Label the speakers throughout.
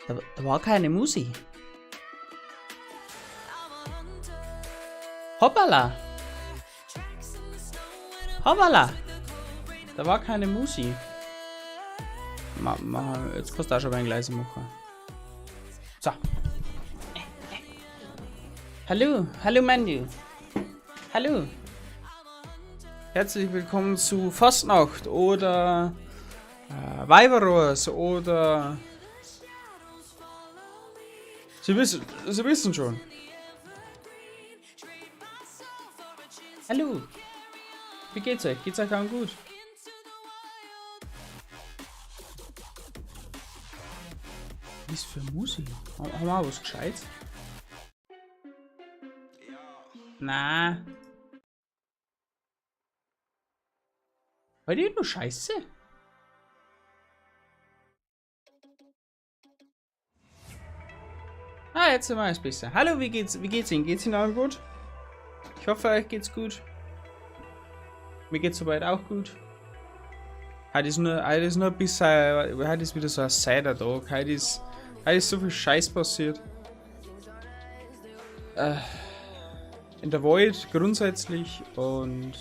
Speaker 1: Da war keine Musik. Hoppala! Hoppala! Da war keine Musik. Jetzt kannst du auch schon ein leise machen. So. Hallo, hallo Manu. Hallo. Herzlich willkommen zu Fastnacht oder Weiberros oder... Sie wissen schon. Hallo. Wie geht's euch? Geht's euch allen gut? Was für Musik? Haben wir auch was Gescheites? Na. Heute nur Scheiße? Ah, jetzt sind wir alles besser. Hallo, wie geht's Ihnen? Geht's Ihnen allen gut? Ich hoffe, euch geht's gut. Mir geht's soweit auch gut. Heute ist nur ein bisschen, heute ist wieder so ein Cider-Tag. Heute ist so viel Scheiß passiert. In der Welt grundsätzlich und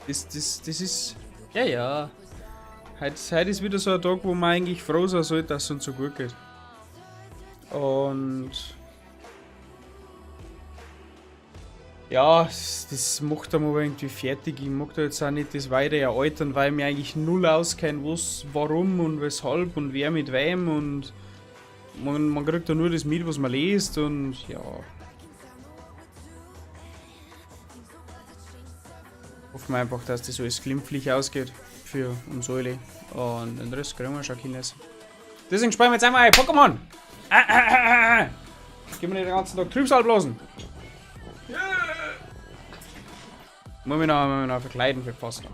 Speaker 1: das ist, ja, ja. Heute ist wieder so ein Tag, wo man eigentlich froh sein sollte, dass es uns so gut geht. Und ja, das macht einem aber irgendwie fertig. Ich mag da jetzt auch nicht das weiter erläutern, weil ich mich eigentlich null auskenne, was, warum und weshalb und wer mit wem und man kriegt da nur das mit, was man liest und ja. Hoffen wir einfach, dass das alles glimpflich ausgeht für uns alle. Und den Rest kriegen wir schon hin. Deswegen spielen wir jetzt einmal Pokémon! Gehen wir nicht den ganzen Tag Trübsal blasen! Muss mich noch verkleiden für Fastnacht.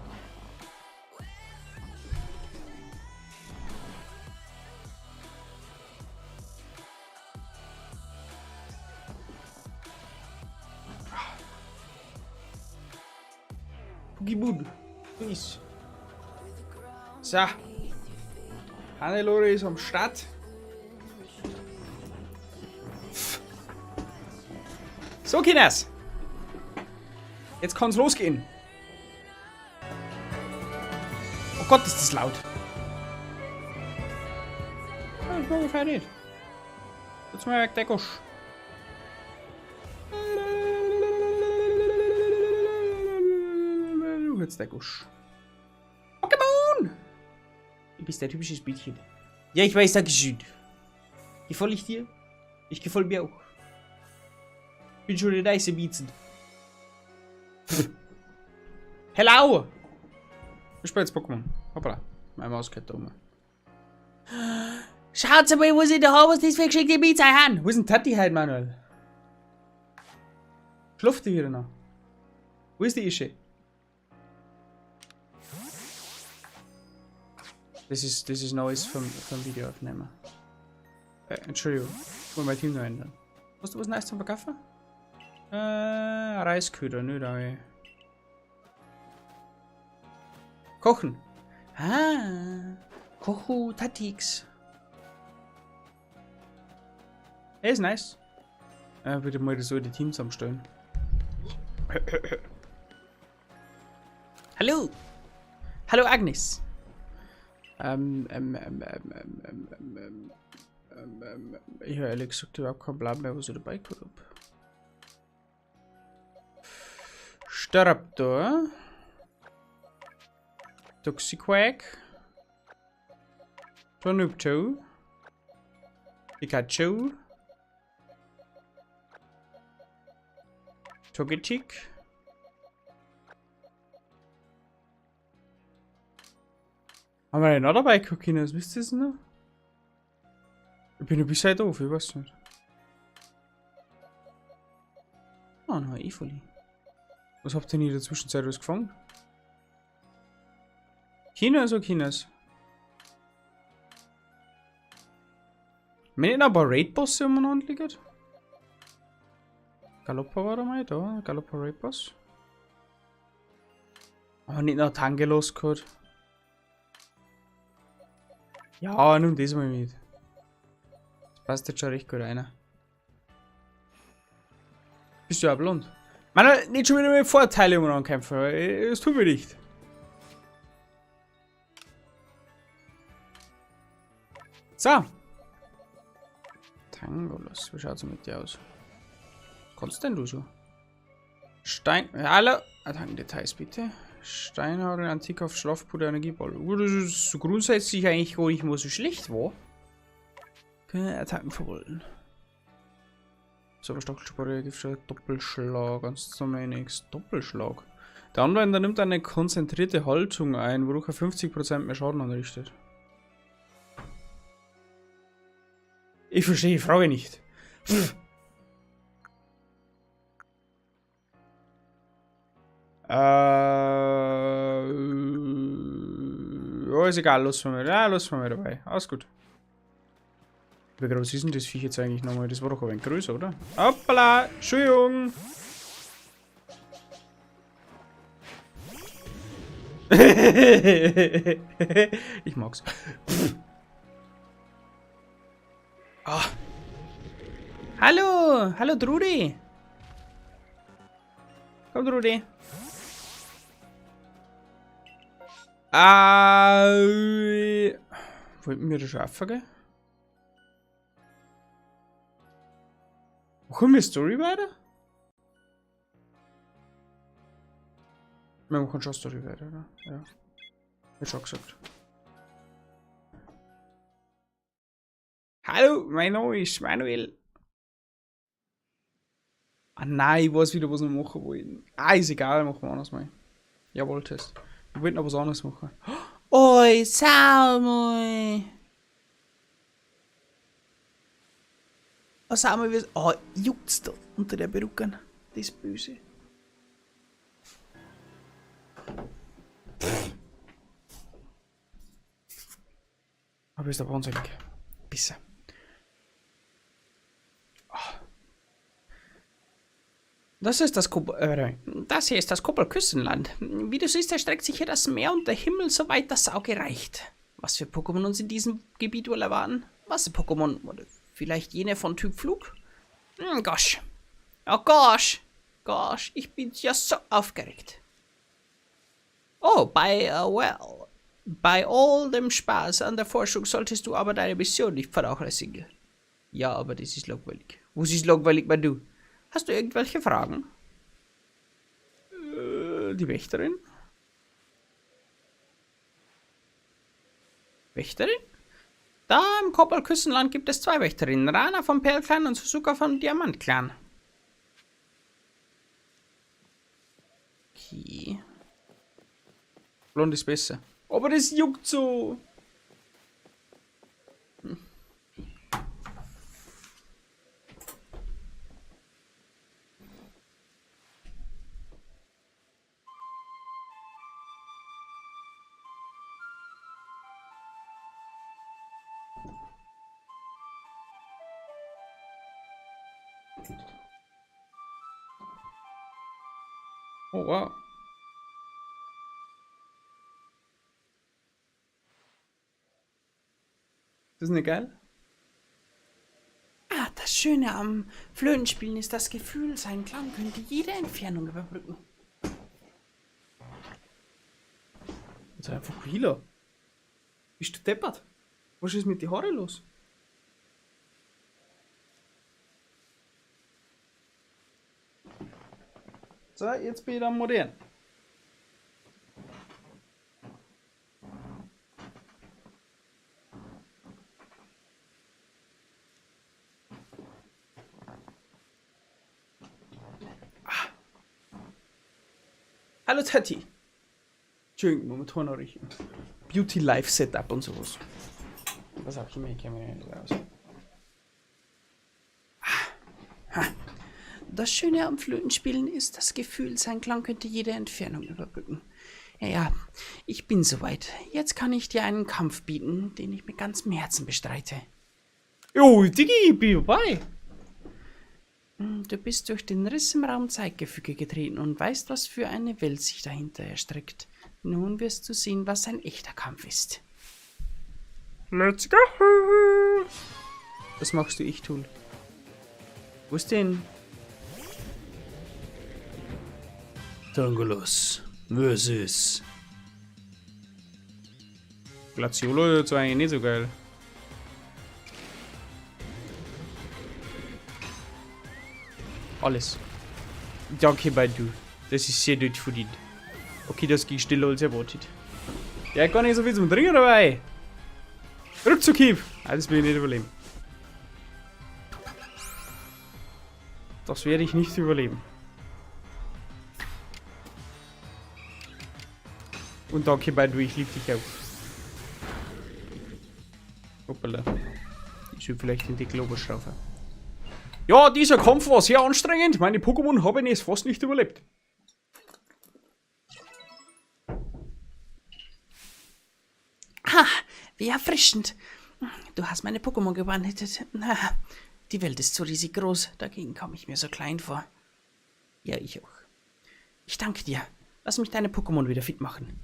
Speaker 1: Pugibud, please. So. Hannelore ist am Start. So, Kinders. Jetzt kann's losgehen. Oh Gott, ist das laut. Das mag ich nicht. Jetzt mal weg, der Gusch. Jetzt der Gusch. Pokémon! Du bist der typische Mädchen. Ja, ich weiß, danke schön. Gefoll ich dir? Ich gefoll mir auch. Bin schon eine nice Miezen. Hello! Ich spiele jetzt Pokémon. Hoppala. Meine Maus geht da um. Schaut mal, wo sie da haben, was das für geschickte Mieze haben. Wo ist denn Tati heute, Manuel? Schlaft die wieder noch? Wo ist die Ische? Das ist Neues vom Videoaufnehmer. Entschuldigung. Ich muss mein Team noch ändern. Hast du was Neues zum Verkaufen? Reisköder, nö, da. Kochen. Ah, Kochu Tatix. Hey, ist nice. Bitte mal das so die Team zusammenstellen. Hallo. Hallo Agnes. Ich habe ehrlich gesagt überhaupt keinen Plan mehr, was ich dabei gehabt habe. Staraptor. Toxiquack. Tornupto. Pikachu. Togetic. Haben wir denn noch dabei gehabt, Kinder? Wisst ihr das noch? Ich bin ein bisschen doof, ich weiß nicht. Oh, noch ein Evoli. Was habt ihr denn in der Zwischenzeit alles gefangen? Chinas oder Chinas? Wenn nicht noch ein paar Raid-Bosse umeinander liegen? Galoppa war da mal da, Galoppa Raid-Boss. Aber nicht noch Tangelos gehabt. Ja, nimm das mal mit. Das passt jetzt schon recht gut rein. Bist du ja blond? Manuel, nicht schon wieder mit Vorteilen ankämpfen. Das tun wir nicht. So. Tangolus, wie schaut's mit dir aus? Kannst denn du so? Stein. Hallo. Attackendetails bitte. Steinhagel, Antikopf, Schlafpuder, Energieball. Das ist so grundsätzlich eigentlich gar nicht mal so schlecht, wa? Keine Attacken verwalten. So, aber Stachelspore, Giftschlag, Doppelschlag, ganz zum nichts. Doppelschlag. Der Anwender nimmt eine konzentrierte Haltung ein, wodurch er 50% mehr Schaden anrichtet. Ich verstehe die Frage nicht. Pff. Ja, ist egal, los von mir. Ja, los von mir dabei. Alles gut. Wie groß ist denn das Viech jetzt eigentlich nochmal? Das war doch ein wenig größer, oder? Hoppala! Entschuldigung! Ich mag's. Ah. Hallo! Hallo, Trudi! Komm, Trudi! Wollten wir das schaffen, gell? Machen wir Story weiter? Wir machen schon Story weiter, oder? Ja. Hab schon gesagt. Hallo, mein Name ist Manuel. Ah nein, ich weiß wieder, was wir machen wollten. Ah, ist egal, machen wir anders mal. Jawohl, Test. Wir wollten aber was anderes machen. Oi, Samuel! Oh, Samuel, wie... Oh, juckt's da unter der Perücke. Das ist böse. Aber ist der wahnsinnig. Besser. Das ist das das hier ist das Koppelküstenland. Wie du siehst, erstreckt sich hier das Meer und der Himmel, soweit das Auge reicht. Was für Pokémon uns in diesem Gebiet wohl erwarten? Was für Pokémon? Oder vielleicht jene von Typ Flug? Gosh. Oh gosh. Gosh, ich bin ja so aufgeregt. Oh, bei all dem Spaß an der Forschung solltest du aber deine Mission nicht vernachlässigen. Ja, aber das ist langweilig. Was ist langweilig, mein Du? Hast du irgendwelche Fragen? Die Wächterin? Wächterin? Da im Koppelküstenland gibt es zwei Wächterinnen. Rana vom Perlclan und Suzuka vom Diamantclan. Okay. Blond ist besser. Aber das juckt so. Oh, wow. Das ist nicht geil? Ah, das Schöne am Flötenspielen ist das Gefühl, sein Klang könnte jede Entfernung überbrücken. Das ist einfach Healer. Bist du deppert? Was ist mit den Haaren los? So, jetzt bin ich dann modern. Ah. Hallo Tati. Entschuldigung, momentan noch richten. Beauty Life Setup und sowas. Was auch immer, ich kenne mich nicht aus. Ah. Das Schöne am Flötenspielen ist das Gefühl, sein Klang könnte jede Entfernung überbrücken. Ja, ja, ich bin soweit. Jetzt kann ich dir einen Kampf bieten, den ich mit ganzem Herzen bestreite. Jo, Digi, ich bin dabei. Du bist durch den Riss im Raum-Zeitgefüge getreten und weißt, was für eine Welt sich dahinter erstreckt. Nun wirst du sehen, was ein echter Kampf ist. Let's go! Was machst du, ich tun? Wo ist denn? Tangoloss versus Glaziola ist eigentlich nicht so geil. Alles. Danke, Baidu. Das ist sehr gut verdient. Okay, das ging schneller als erwartet. Der hat gar nicht so viel zum Trinken dabei. Rückzug, Ah, das will ich nicht überleben. Das werde ich nicht überleben. Und danke, Baidu, ich liebe dich auch. Hoppala. Ich will vielleicht den Deckel oberschrauben. Ja, dieser Kampf war sehr anstrengend. Meine Pokémon haben es fast nicht überlebt.
Speaker 2: Ha, wie erfrischend. Du hast meine Pokémon gewandelt. Die Welt ist so riesig groß, dagegen komme ich mir so klein vor.
Speaker 1: Ja, ich auch.
Speaker 2: Ich danke dir. Lass mich deine Pokémon wieder fit machen.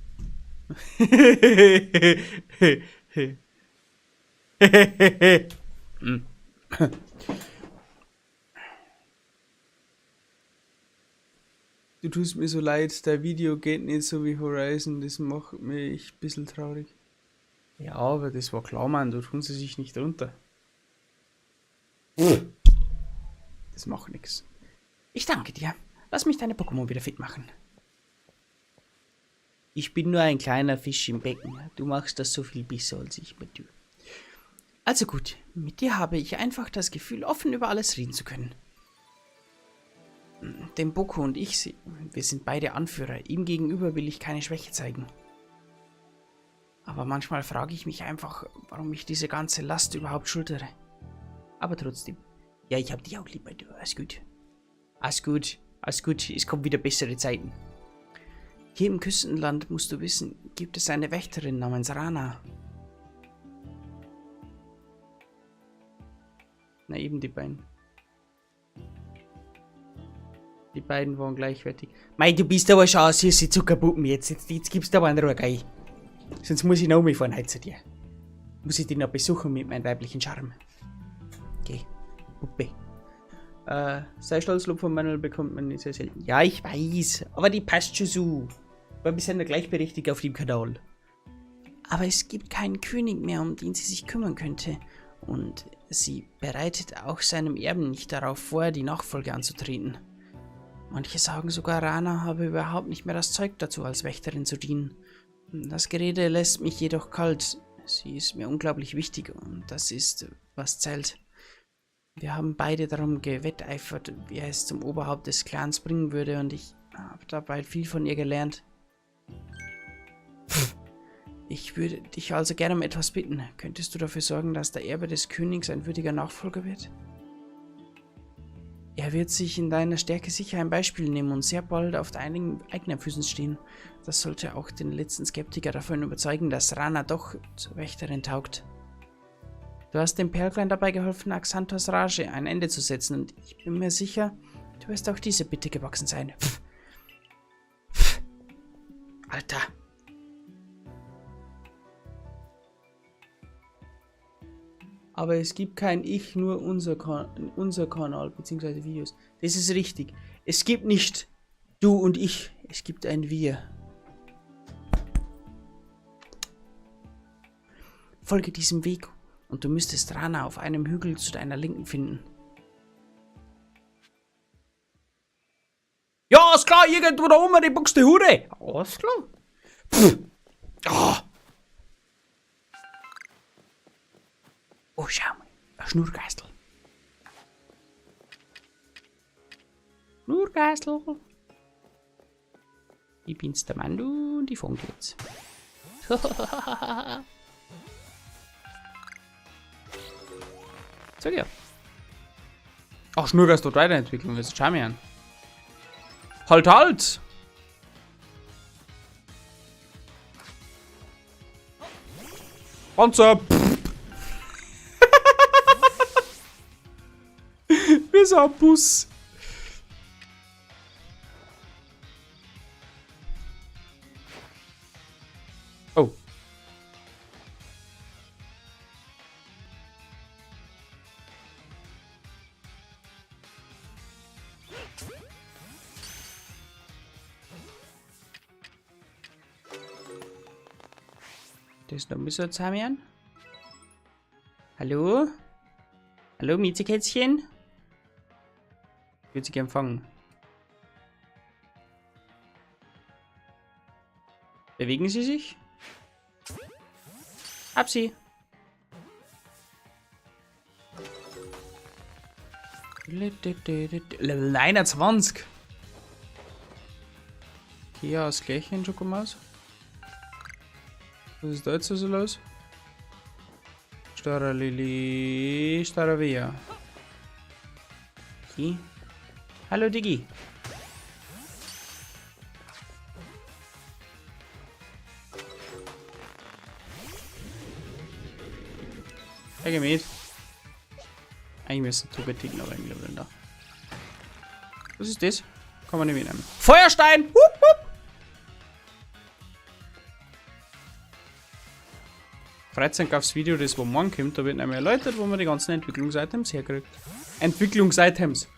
Speaker 1: Du tust mir so leid, dein Video geht nicht so wie Horizon, das macht mich ein bisschen traurig. Ja, aber das war klar, Mann, da tun sie sich nicht runter. Das macht nix.
Speaker 2: Ich danke dir. Lass mich deine Pokémon wieder fit machen.
Speaker 1: Ich bin nur ein kleiner Fisch im Becken. Du machst das so viel besser als ich bei dir.
Speaker 2: Also gut, mit dir habe ich einfach das Gefühl, offen über alles reden zu können. Denn Boko und ich, wir sind beide Anführer. Ihm gegenüber will ich keine Schwäche zeigen. Aber manchmal frage ich mich einfach, warum ich diese ganze Last überhaupt schultere.
Speaker 1: Aber trotzdem. Ja, ich hab dich auch lieb bei dir. Alles gut. Alles gut. Alles gut. Es kommen wieder bessere Zeiten.
Speaker 2: Hier im Küstenland, musst du wissen, gibt es eine Wächterin namens Rana.
Speaker 1: Na eben die beiden. Die beiden waren gleichwertig. Mei, du bist aber schon eine süße Zuckerpuppen jetzt. Jetzt gibst du aber einen Ruhe, gell? Sonst muss ich noch mal fahren heute zu dir. Muss ich dich noch besuchen mit meinem weiblichen Charme. Geh, Puppe. Sei stolz, Lob von Manuel bekommt man nicht sehr selten. Ja, ich weiß, aber die passt schon so. Weil wir sind ja gleichberechtigt auf dem Kanal.
Speaker 2: Aber es gibt keinen König mehr, um den sie sich kümmern könnte. Und sie bereitet auch seinem Erben nicht darauf vor, die Nachfolge anzutreten. Manche sagen sogar, Rana habe überhaupt nicht mehr das Zeug dazu, als Wächterin zu dienen. Das Gerede lässt mich jedoch kalt. Sie ist mir unglaublich wichtig und das ist, was zählt. Wir haben beide darum gewetteifert, wer es zum Oberhaupt des Clans bringen würde, und ich habe dabei viel von ihr gelernt. Ich würde dich also gerne um etwas bitten. Könntest du dafür sorgen, dass der Erbe des Königs ein würdiger Nachfolger wird? Er wird sich in deiner Stärke sicher ein Beispiel nehmen und sehr bald auf deinen eigenen Füßen stehen. Das sollte auch den letzten Skeptiker davon überzeugen, dass Rana doch zur Wächterin taugt. Du hast dem Perlklein dabei geholfen, Axantos Rage ein Ende zu setzen, und ich bin mir sicher, du wirst auch diese Bitte gewachsen sein. Pff. Pff. Alter.
Speaker 1: Aber es gibt kein Ich, nur unser Kanal, beziehungsweise Videos. Das ist richtig. Es gibt nicht du und ich, es gibt ein Wir.
Speaker 2: Folge diesem Weg und du müsstest Rana auf einem Hügel zu deiner Linken finden.
Speaker 1: Ja, ist klar, irgendwo da oben, die Buxtehude. Alles klar. Pff. Ah.
Speaker 2: Oh, schau mal, ein Schnurgeistel.
Speaker 1: Schnurgeistel. Ich bin's der Mandu und ich fang jetzt. Sag ja. Ach, Schnurgeistel hat Weiterentwicklung, das schau mir an. Halt, halt! Panzer! Wie so ein Bus. Oh. Das noch müssen wir zusammen. Hallo? Hallo, Miezekätzchen? Ich würde sie gern fangen. Bewegen Sie sich? Hab sie! Level 29! Okay, ja, das gleiche in Schokomaus. Was ist da jetzt so los? Staralili, Staravia. Okay. Hallo Diggi. Ja, geh mit. Eigentlich müsste Togetic noch reinleveln da. Was ist das? Kann man nicht mitnehmen. Feuerstein! Hup, hup! Freut sich aufs Video, das wo morgen kommt, da wird nämlich erläutert, wo man die ganzen Entwicklungsitems herkriegt. Entwicklungsitems!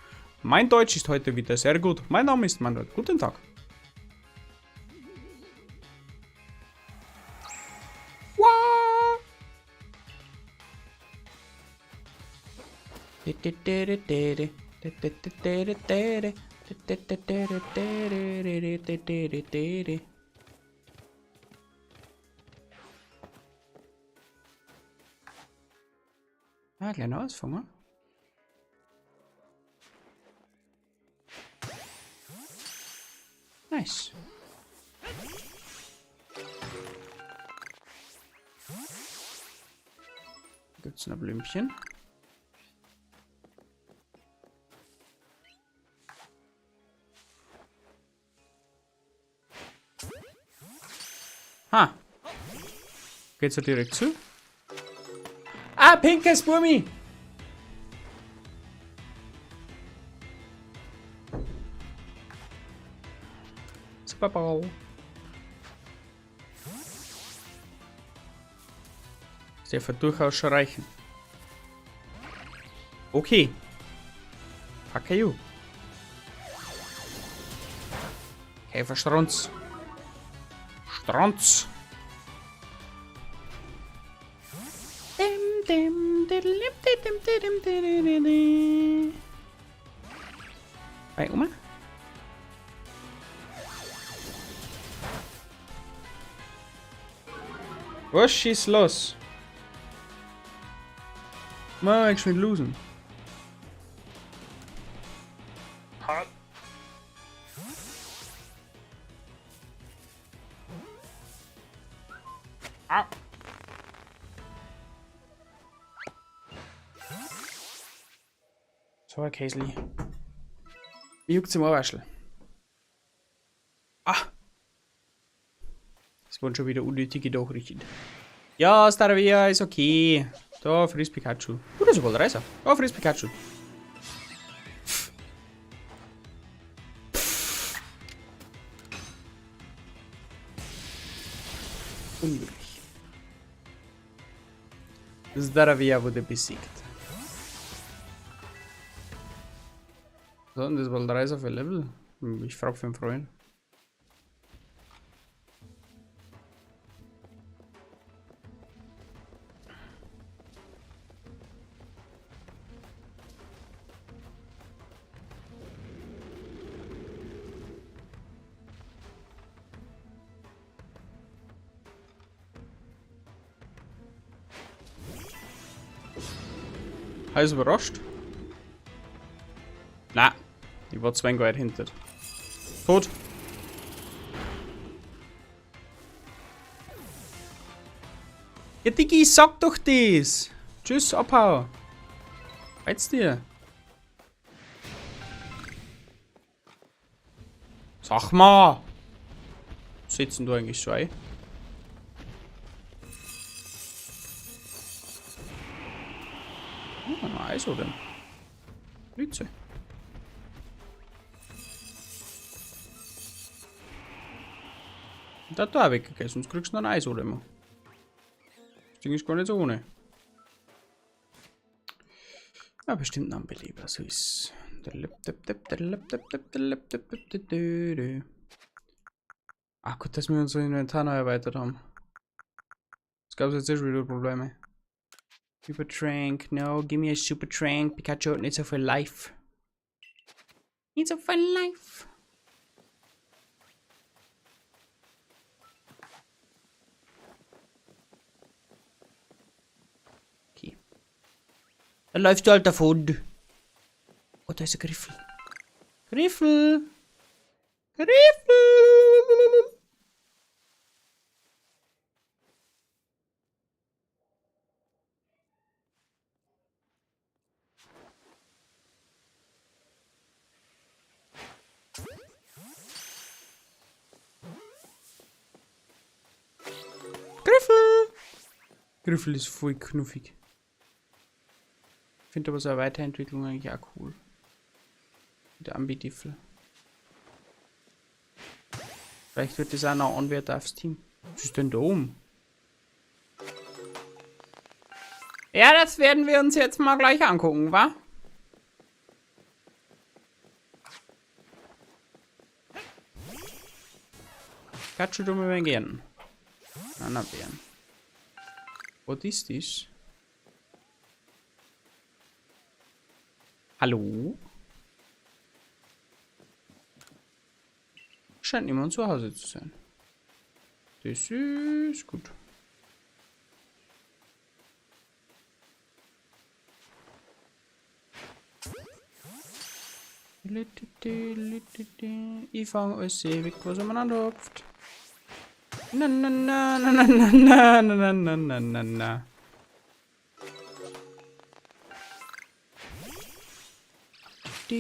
Speaker 1: Mein Deutsch ist heute wieder sehr gut. Mein Name ist Manuel. Guten Tag. Ah, kleiner Ausfänger. Nice. Gibt's noch Blümchen? Ha. Geht's da direkt zu? Ah, pinkes Burmi! Super Ball. Das darf durchaus schon reichen. Okay. Fuck you. Käferstrunz. Strunz. Bei Oma? Was ist los? Mal geschwind losen. Au. So, Herr Käsli. Wie juckt's im Ohrwaschel? Ah! Das waren schon wieder unnötige Nachrichten. Ja, Staravia ist okay. Da, friss Pikachu. Das ist wohl Reiser. Da, friss Pikachu. Pff. Pff. Unmöglich. Staravia wurde besiegt. So, und das war Reiser für Level. Ich frag für einen Freund. Heiß überrascht? Na, ich war zwei weit hinter. Tot. Ja, Diggi, sag doch das. Tschüss, abhau. Halt's dir. Sag mal. Sitzen du eigentlich so ein? Also denn. Blüte. Da da weggehen, sonst kriegst du noch ein Eis oder immer. Das Ding ist gar nicht so ohne. Ja, bestimmt noch ein Beleber, so ist. Ach gut, dass wir unser Inventar noch erweitert haben. Es gab jetzt schon wieder Probleme. Super Trank, no, give me a Super Trank. Pikachu hat nicht so viel Life. Nicht so viel Life. Okay. Da läuft du halt davon. Oh, da ist ein Griffel. Griffel! Griffel! Griffel! Griffel ist voll knuffig. Ich finde aber so eine Weiterentwicklung eigentlich auch cool. Der Ambidifel. Vielleicht wird das auch noch Anwärter aufs Team. Was ist denn da oben? Ja, das werden wir uns jetzt mal gleich angucken, wa? Pikachu tun wir gern. Bären. What is this? Hallo? Scheint niemand zu Hause zu sein. Das ist gut. Ich fange alles weg, was umeinander hopft. Na na na na na na na na na na na na. Ich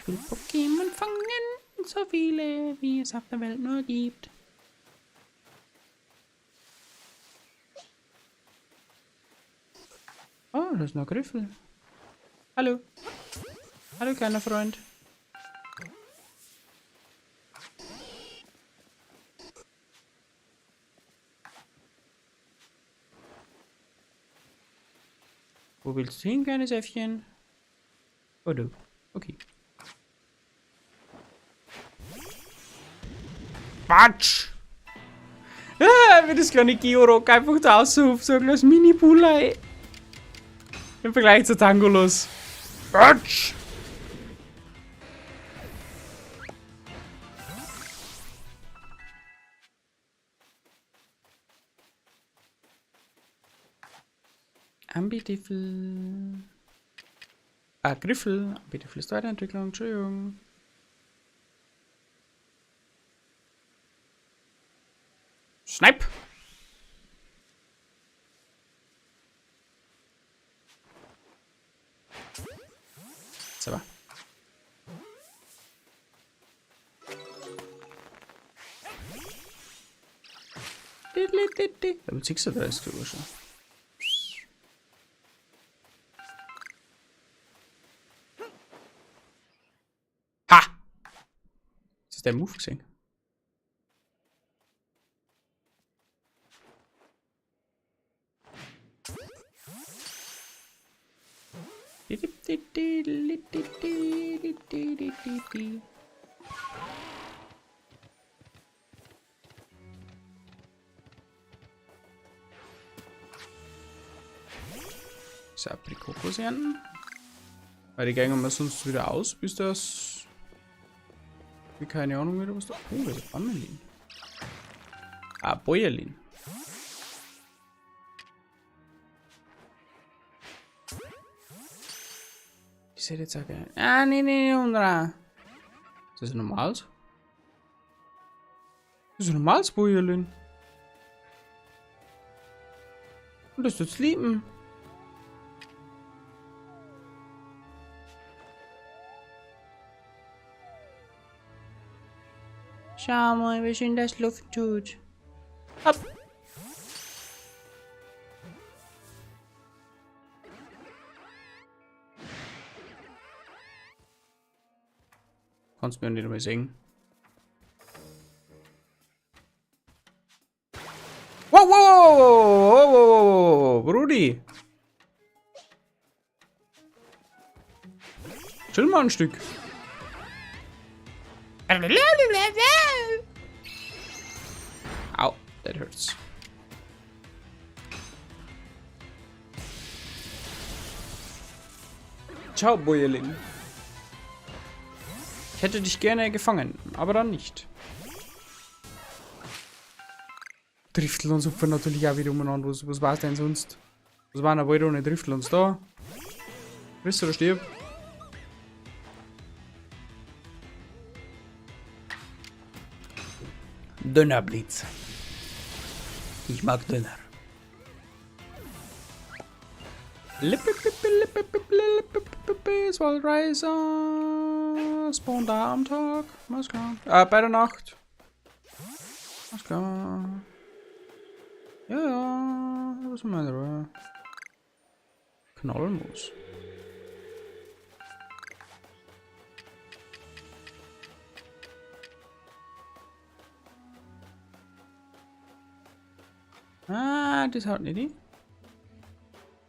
Speaker 1: will Pokémon fangen, so viele, wie es auf der Welt nur gibt. Oh, da ist noch Griffel. Hallo. Hallo, kleiner Freund. Wo willst du hin, kleines Äffchen? Oh, du. Okay. Quatsch! Ah, wie das kleine Georok einfach da rausruft, so ein kleines Mini-Buller, ey. Im Vergleich zu Tangolus. Quatsch! Ambidifel. Ah, Griffel. Ambidifel ist Weiterentwicklung, Entschuldigung. Snipe! So. Level 36 sogar schon. Ha! Ist das der Move gesehen? So, Aprikokos ernten. Weil die gehen wir sonst wieder aus, bis das. Wie keine Ahnung wieder was da. Oh, da ist Bammelin. Ah, Bäuerlin. Ich sehe jetzt auch geil. Ah, nee, nee, nee, umdrehen. Ist das normales? Das ist ein normales Bäuerlin. Und das tut's lieben. Schau mal, wie schön das Luft tut. Hopp. Kannst mir nicht mehr sehen. Wow, wow, wow, wow, wow, wow, wow, Brudi. Chill mal ein Stück. Au, that hurts. Ciao, Bäuerlin. Ich hätte dich gerne gefangen, aber dann nicht. Drifteln uns Opfer natürlich auch wieder umeinander. Was war's denn sonst? Was war denn Wald ohne Drifteln uns da? Friss oder stirb?
Speaker 2: Dönerblitz. Ich mag Döner.
Speaker 1: Swallriser. Spawn da am Tag. Alles klar. Bei der Nacht. Alles klar. Ja, ja. Was meine Ruhe. Knollmoos. Ah, das hat nicht die.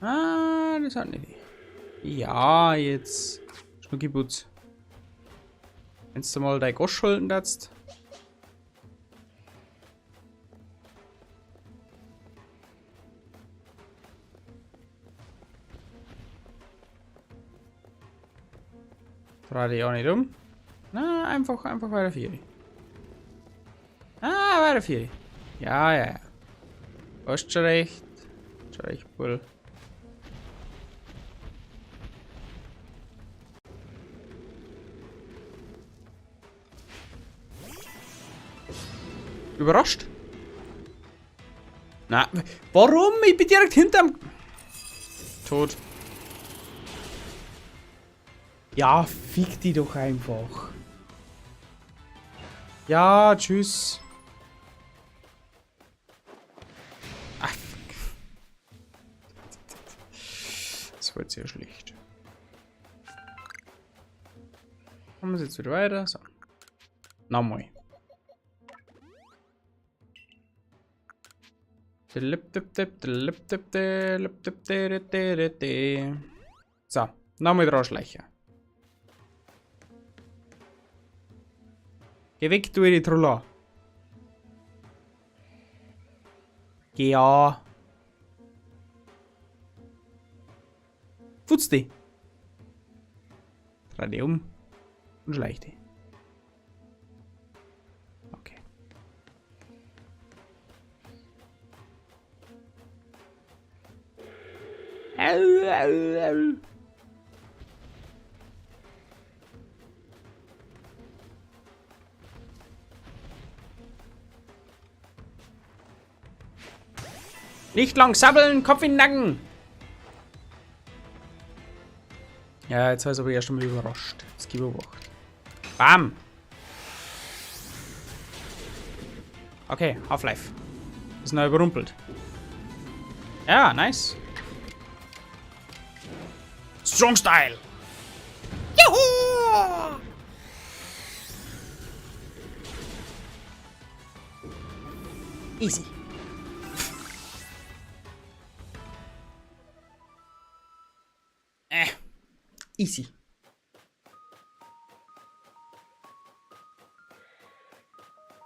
Speaker 1: Ah, das hat nicht die. Ja, jetzt. Schnuckiputz. Wenn du mal dein Gosch schalten darfst. Dreh dich auch nicht um. Na, einfach weiter vier. Ah, weiter vier. Ja, ja, ja. Hast schon recht. Schon recht, Bull. Überrascht? Na, warum? Ich bin direkt hinterm... Tot. Ja, fick die doch einfach. Ja, tschüss. Ach, fuck. Das war jetzt sehr schlecht. Machen wir jetzt wieder weiter. So. Nochmal. So, nochmal dran schleichen. Geh weg, du ihre Trulla. Geh ja. Futz dich. Dreh dich um und schleich dich. Okay. Nicht lang sabbeln, Kopf in den Nacken! Ja, jetzt heißt aber erst einmal überrascht. Jetzt gib Obacht. Bam! Okay, Half-Life. Ist neu überrumpelt. Ja, nice. Strong Style! Juhu!
Speaker 2: Easy. Easy.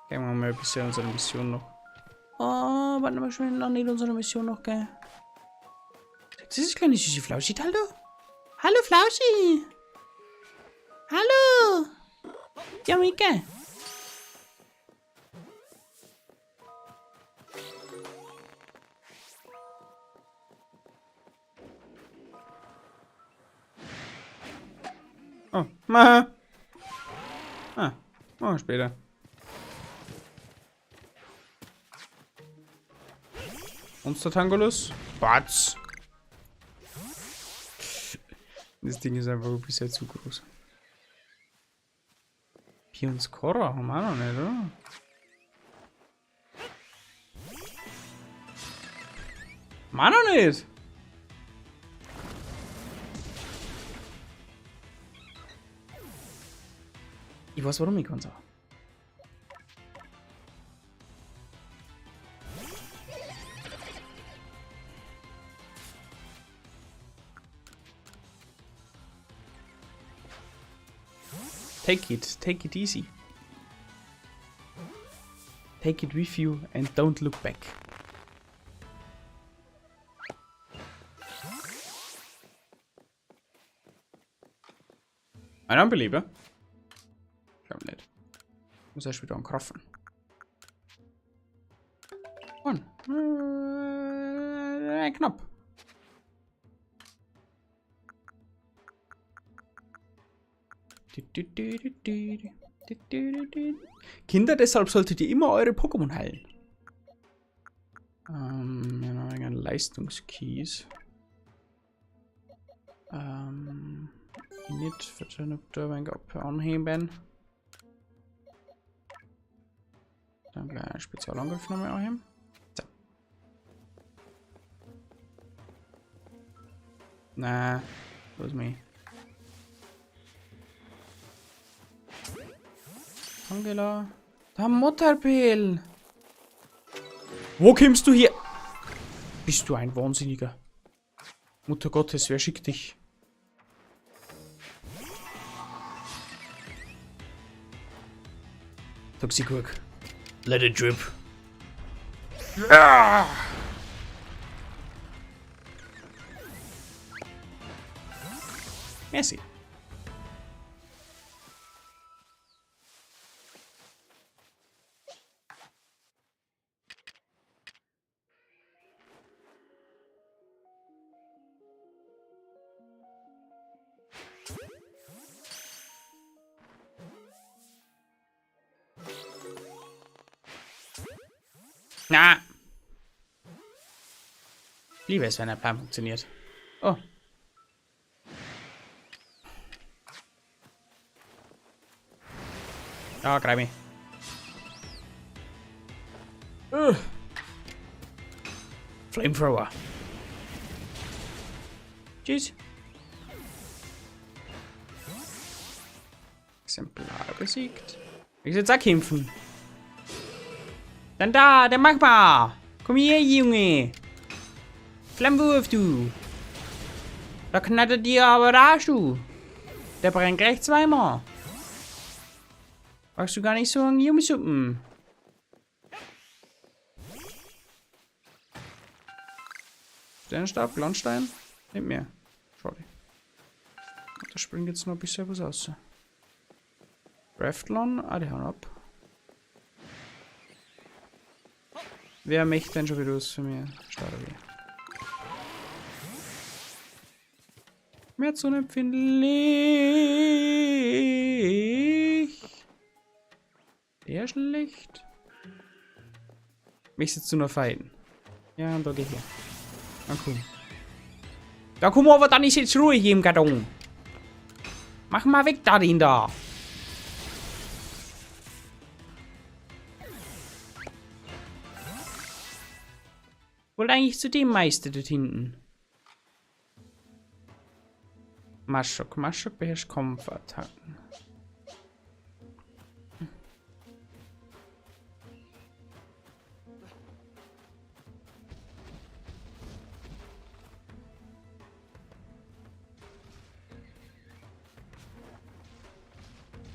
Speaker 1: Gehen wir mal ein bisschen unsere Mission noch.
Speaker 2: Oh, warte mal schön, noch nicht unsere Mission noch, gell? Das ist kleine süße Flauschi-Teil da. Hallo Flauschi! Hallo! Ja, Mika.
Speaker 1: Oh, ma. Ah, oh, später. Monster Tangolus. Batz. Das Ding ist einfach ein bisschen zu groß. Pions Korra haben wir auch noch nicht, oder? Haben wir noch nicht!
Speaker 2: Ich weiß, warum ich kann sagen.
Speaker 1: Take it easy. Take it with you and don't look back. Ein Anbeleber? Ich glaube nicht. Muss erst wieder angreifen. Und. Knapp. Kinder, deshalb solltet ihr immer eure Pokémon heilen. Wir haben einen Leistungskeys. Ich nicht verstehen, ob da ein wenig anheben. Dann gleich einen Spezialangriff nochmal anheben. So. Na, los mich. Angela. Da Mutterbill. Wo kommst du hier? Bist du ein Wahnsinniger? Mutter Gottes, wer schickt dich? Toxikurk.
Speaker 2: Let it drip.
Speaker 1: Ja! Merci. Na! Liebe es, wenn der Plan funktioniert. Oh. Ja, greif mich. Flamethrower. Tschüss. Exemplar besiegt. Ich will jetzt auch kämpfen. Dann da, der Magma. Komm her, Junge. Flammenwurf, du. Da knattert dir aber Arsch, du. Der brennt gleich zweimal. Brauchst du gar nicht so einen Jungsuppen. Sternstab, Glanzstein? Nicht mehr. Schade. Da springt jetzt noch ein bisschen was raus. Raftlon? Ah, die hauen ab. Wer möchte denn schon wieder was von mir? Starre. Mehr zu unempfindlich. Der schlecht. Möchtest du noch fighten? Ja, und da geh ich her. Na cool. Da komm aber dann ist jetzt ruhig im Karton. Mach mal weg da den da. Wollte eigentlich zu dem Meister dort hinten. Maschok. Maschok beherrscht Kampfattacken.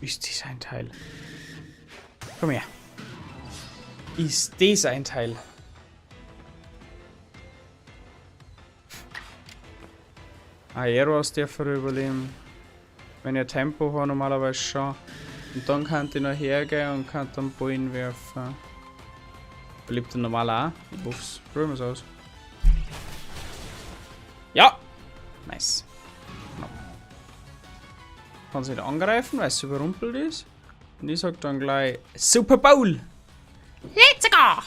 Speaker 1: Ist das ein Teil? Komm her. Ist das ein Teil? Aero aus der überleben. Wenn ihr Tempo hat, normalerweise schon. Und dann kann ich noch hergehen und kann dann Ballen werfen. Überlebt er normal auch? Ich hoff's. Probieren wir's aus. Ja! Nice. Knapp. Kann sie nicht angreifen, weil es überrumpelt ist. Und ich sag dann gleich Super Bowl! Let's go!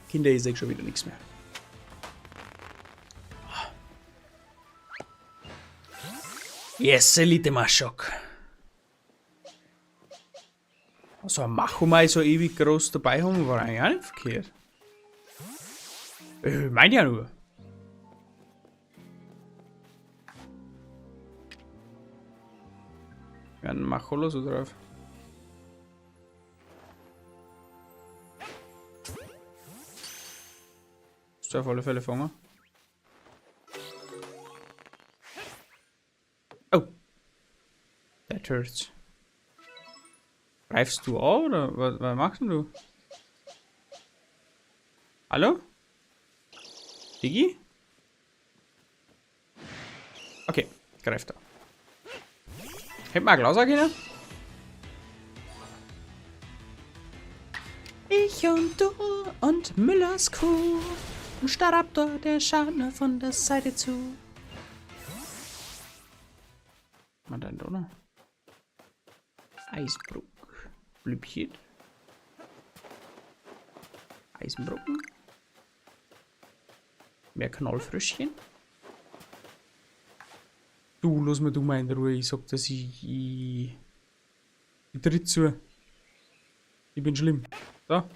Speaker 1: Kinder, ich seh schon wieder nichts mehr. Yes, Elite Maschok. So ein Machomai so ewig groß dabei haben, war eigentlich auch nicht verkehrt. Ich meine ja nur. Wir haben Macholo so drauf. Ist auf alle Fälle fangen. Oh. That hurts. Greifst du an oder was machst denn du? Hallo? Digi? Okay, greift da. Hätten wir ein Glas können?
Speaker 2: Ich und du und Müllers Kuh. Und Staraptor, der schaut nur von der Seite zu.
Speaker 1: Man dann da noch? Eisbruck. Blübchen. Eisenbrocken. Mehr Knollfröschchen. Du, lass mir du mal in Ruhe. Ich sag, dass ich tritt zu. Ich bin schlimm. Da.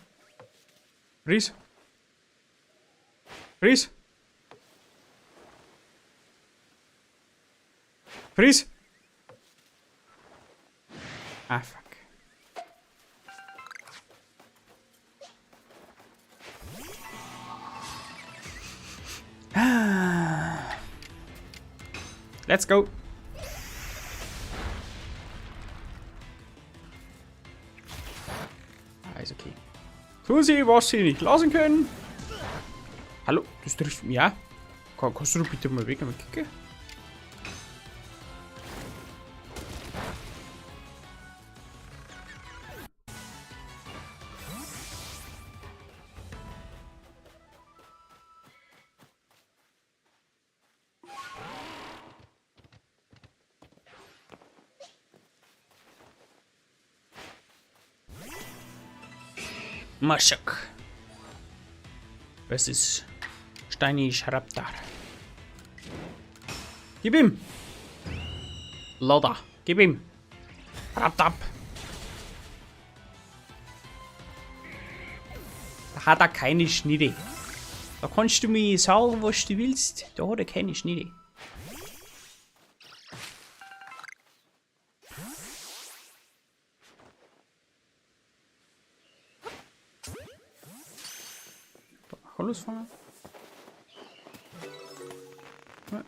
Speaker 1: Fries. Fries. Fries. Ah, fuck. Let's go. Ah, ist okay. Tun Sie, was Sie nicht lassen können. Hallo, das trifft mich ja. Kannst du bitte mal weg, Kicke?
Speaker 2: Maschak. Was ist Steini Schraptar?
Speaker 1: Gib ihm!
Speaker 2: Loda, gib ihm! Raptap! Da hat er keine Schnitte. Da kannst du mir sagen, was du willst. Da hat er keine Schnitte.
Speaker 1: Losfangen. Komm,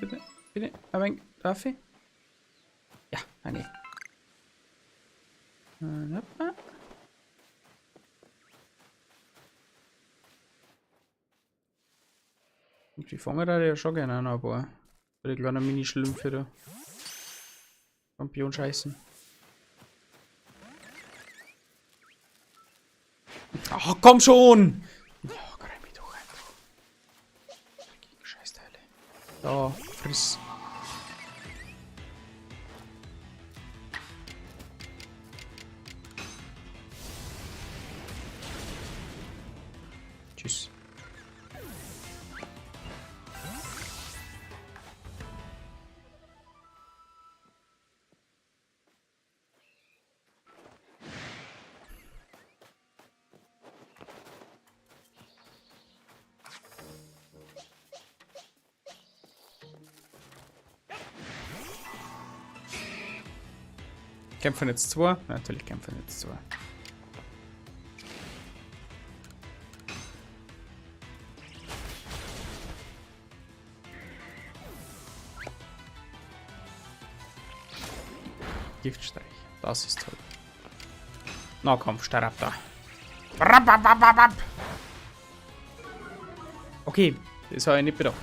Speaker 1: bitte, bitte, ein wenig, darf ich? Ja, danke. Und die fangen da ja schon gerne noch ein paar. Die kleinen Mini-Schlümpfe da. Champion scheißen. Ach, komm schon! Oh, greif mich doch einfach. Dreckigen Scheißteile. Da, friss. Tschüss. Kämpfen jetzt zwei? Natürlich kämpfen jetzt zwei. Giftstreich. Das ist toll. Na komm, Staraptor. Okay, das habe ich nicht bedacht.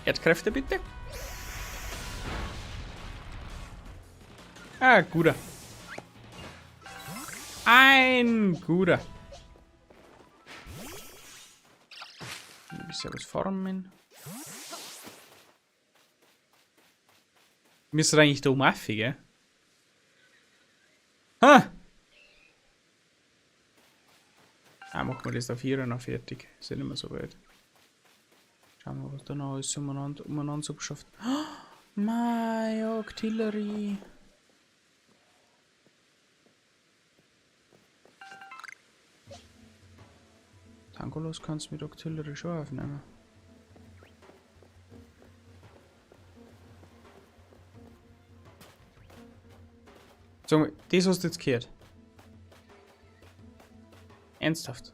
Speaker 1: Erdkräfte bitte. Ah, guter. Ein guter. Ein bisschen was formen. Müsste eigentlich da um Affi, gell? Ha! Ah, machen wir das auf 4 noch fertig. Ist ja nicht mehr so weit. Schauen wir, was da noch alles umeinander so geschafft. Oh, my Octillery. Tangolos kannst du mit Octillery schon aufnehmen. So, das hast du jetzt gehört. Ernsthaft.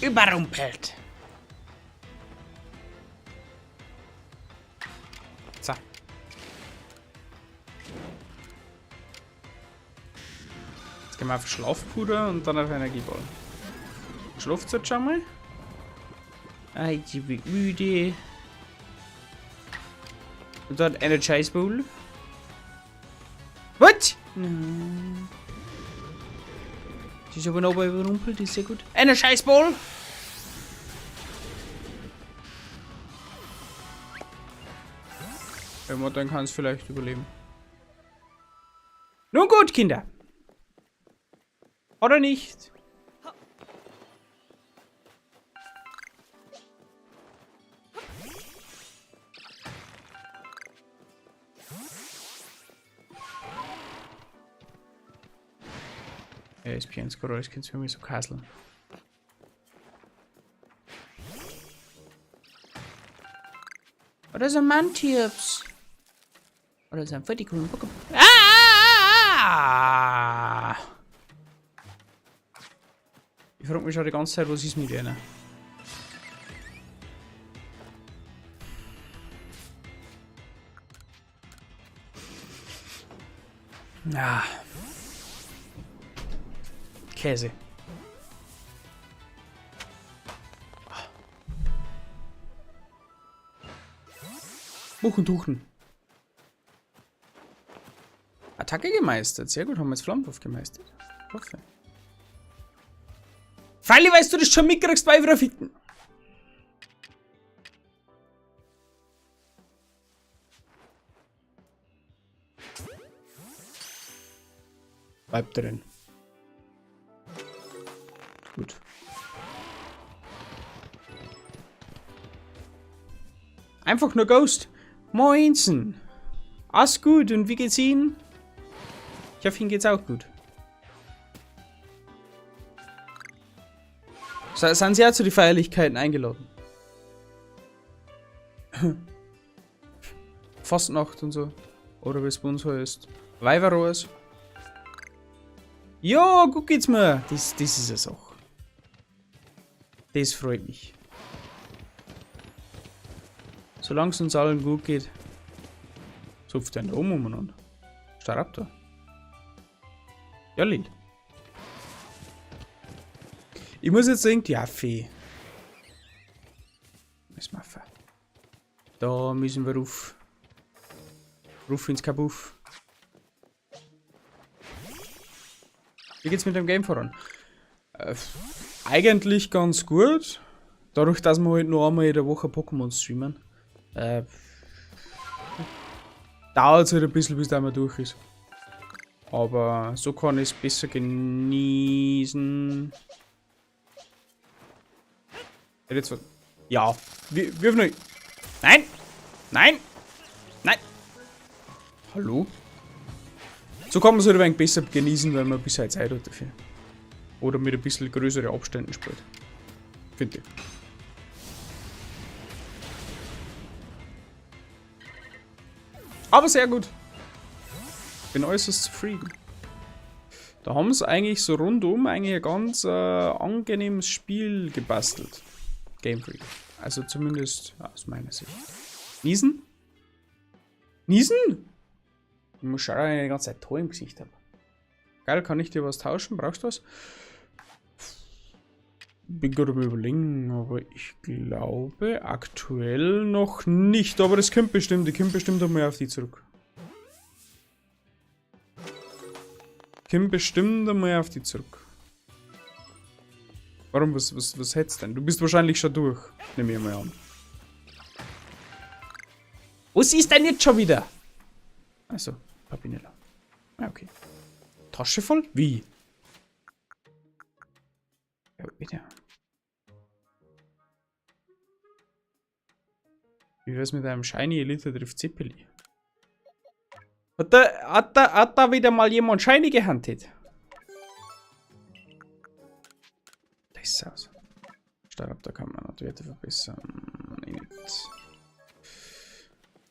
Speaker 2: Überrumpelt.
Speaker 1: So. Jetzt gehen wir auf Schlafpuder und dann auf Energieball. Schlaft jetzt schon mal.
Speaker 2: Ich bin müde. Und dann Energize Ball. What? Nein. Sie ist aber noch überrumpelt, ist sehr gut. Energize Ball!
Speaker 1: Wenn man dann kann es vielleicht überleben.
Speaker 2: Nun gut, Kinder. Oder nicht?
Speaker 1: Ja, ist Pianskoro, das kannst du mir so kasseln.
Speaker 2: Oder so Mantips. Oder so ein voll die coolen Pokémon. Ah!
Speaker 1: Ich frage mich schon die ganze Zeit, was ist mit einer?
Speaker 2: Ah.
Speaker 1: Käse. Buchentuchen. Attacke gemeistert. Sehr gut, haben wir jetzt Flammenwurf gemeistert. Hoffe.
Speaker 2: Freilich weißt du das schon mitkriegst, weil wir ficken.
Speaker 1: Bleib drin. Gut.
Speaker 2: Einfach nur Ghost. Moinsen. Alles gut und wie geht's Ihnen?
Speaker 1: Ich hoffe, Ihnen geht's auch gut. So, sind Sie auch zu den Feierlichkeiten eingeladen? Fastnacht und so. Oder wie es bei uns heißt. Weiberrohrs. Ja, gut geht's mir. Das ist es auch. Das freut mich. Solange es uns allen gut geht. Zupft den oben umeinander. Staraptor. Ja, Lil. Ich muss jetzt sagen, ja, Fee. Müssen wir auf. Da müssen wir ruf. Ruf ins Kabuff. Wie geht's mit dem Game voran? Eigentlich ganz gut. Dadurch, dass wir halt nur einmal in der Woche Pokémon streamen. Dauert es halt ein bisschen, bis der mal durch ist. Aber so kann ich es besser genießen. Jetzt, ja, wirf nur. Nein! Nein! Nein! Hallo? So kann man es halt ein wenig besser genießen, weil man ein bisschen Zeit hat dafür. Oder mit ein bisschen größeren Abständen spielt. Finde ich. Aber sehr gut. Bin äußerst zufrieden. Da haben sie eigentlich so rundum eigentlich ein ganz angenehmes Spiel gebastelt. Game Freak. Also zumindest aus meiner Sicht. Niesen? Niesen? Ich muss schauen, dass ich die ganze Zeit Tor im Gesicht hab. Geil, kann ich dir was tauschen? Brauchst du was? Bin gerade am Überlegen, aber ich glaube aktuell noch nicht. Aber das kommt bestimmt. Ich komme bestimmt einmal auf die zurück. Kommt bestimmt einmal auf die zurück. Warum? Was hättest du denn? Du bist wahrscheinlich schon durch. Nehme ich mal an.
Speaker 2: Was ist denn jetzt schon wieder?
Speaker 1: Achso, Papinella. Ah, okay. Tasche voll? Wie? Ja, bitte. Wie wär's mit einem Shiny Elite trifft Zeppeli? Hat da wieder mal jemand Shiny gehandelt? Das ist aus. Startup, da kann man noch die Werte verbessern. Nee, nicht.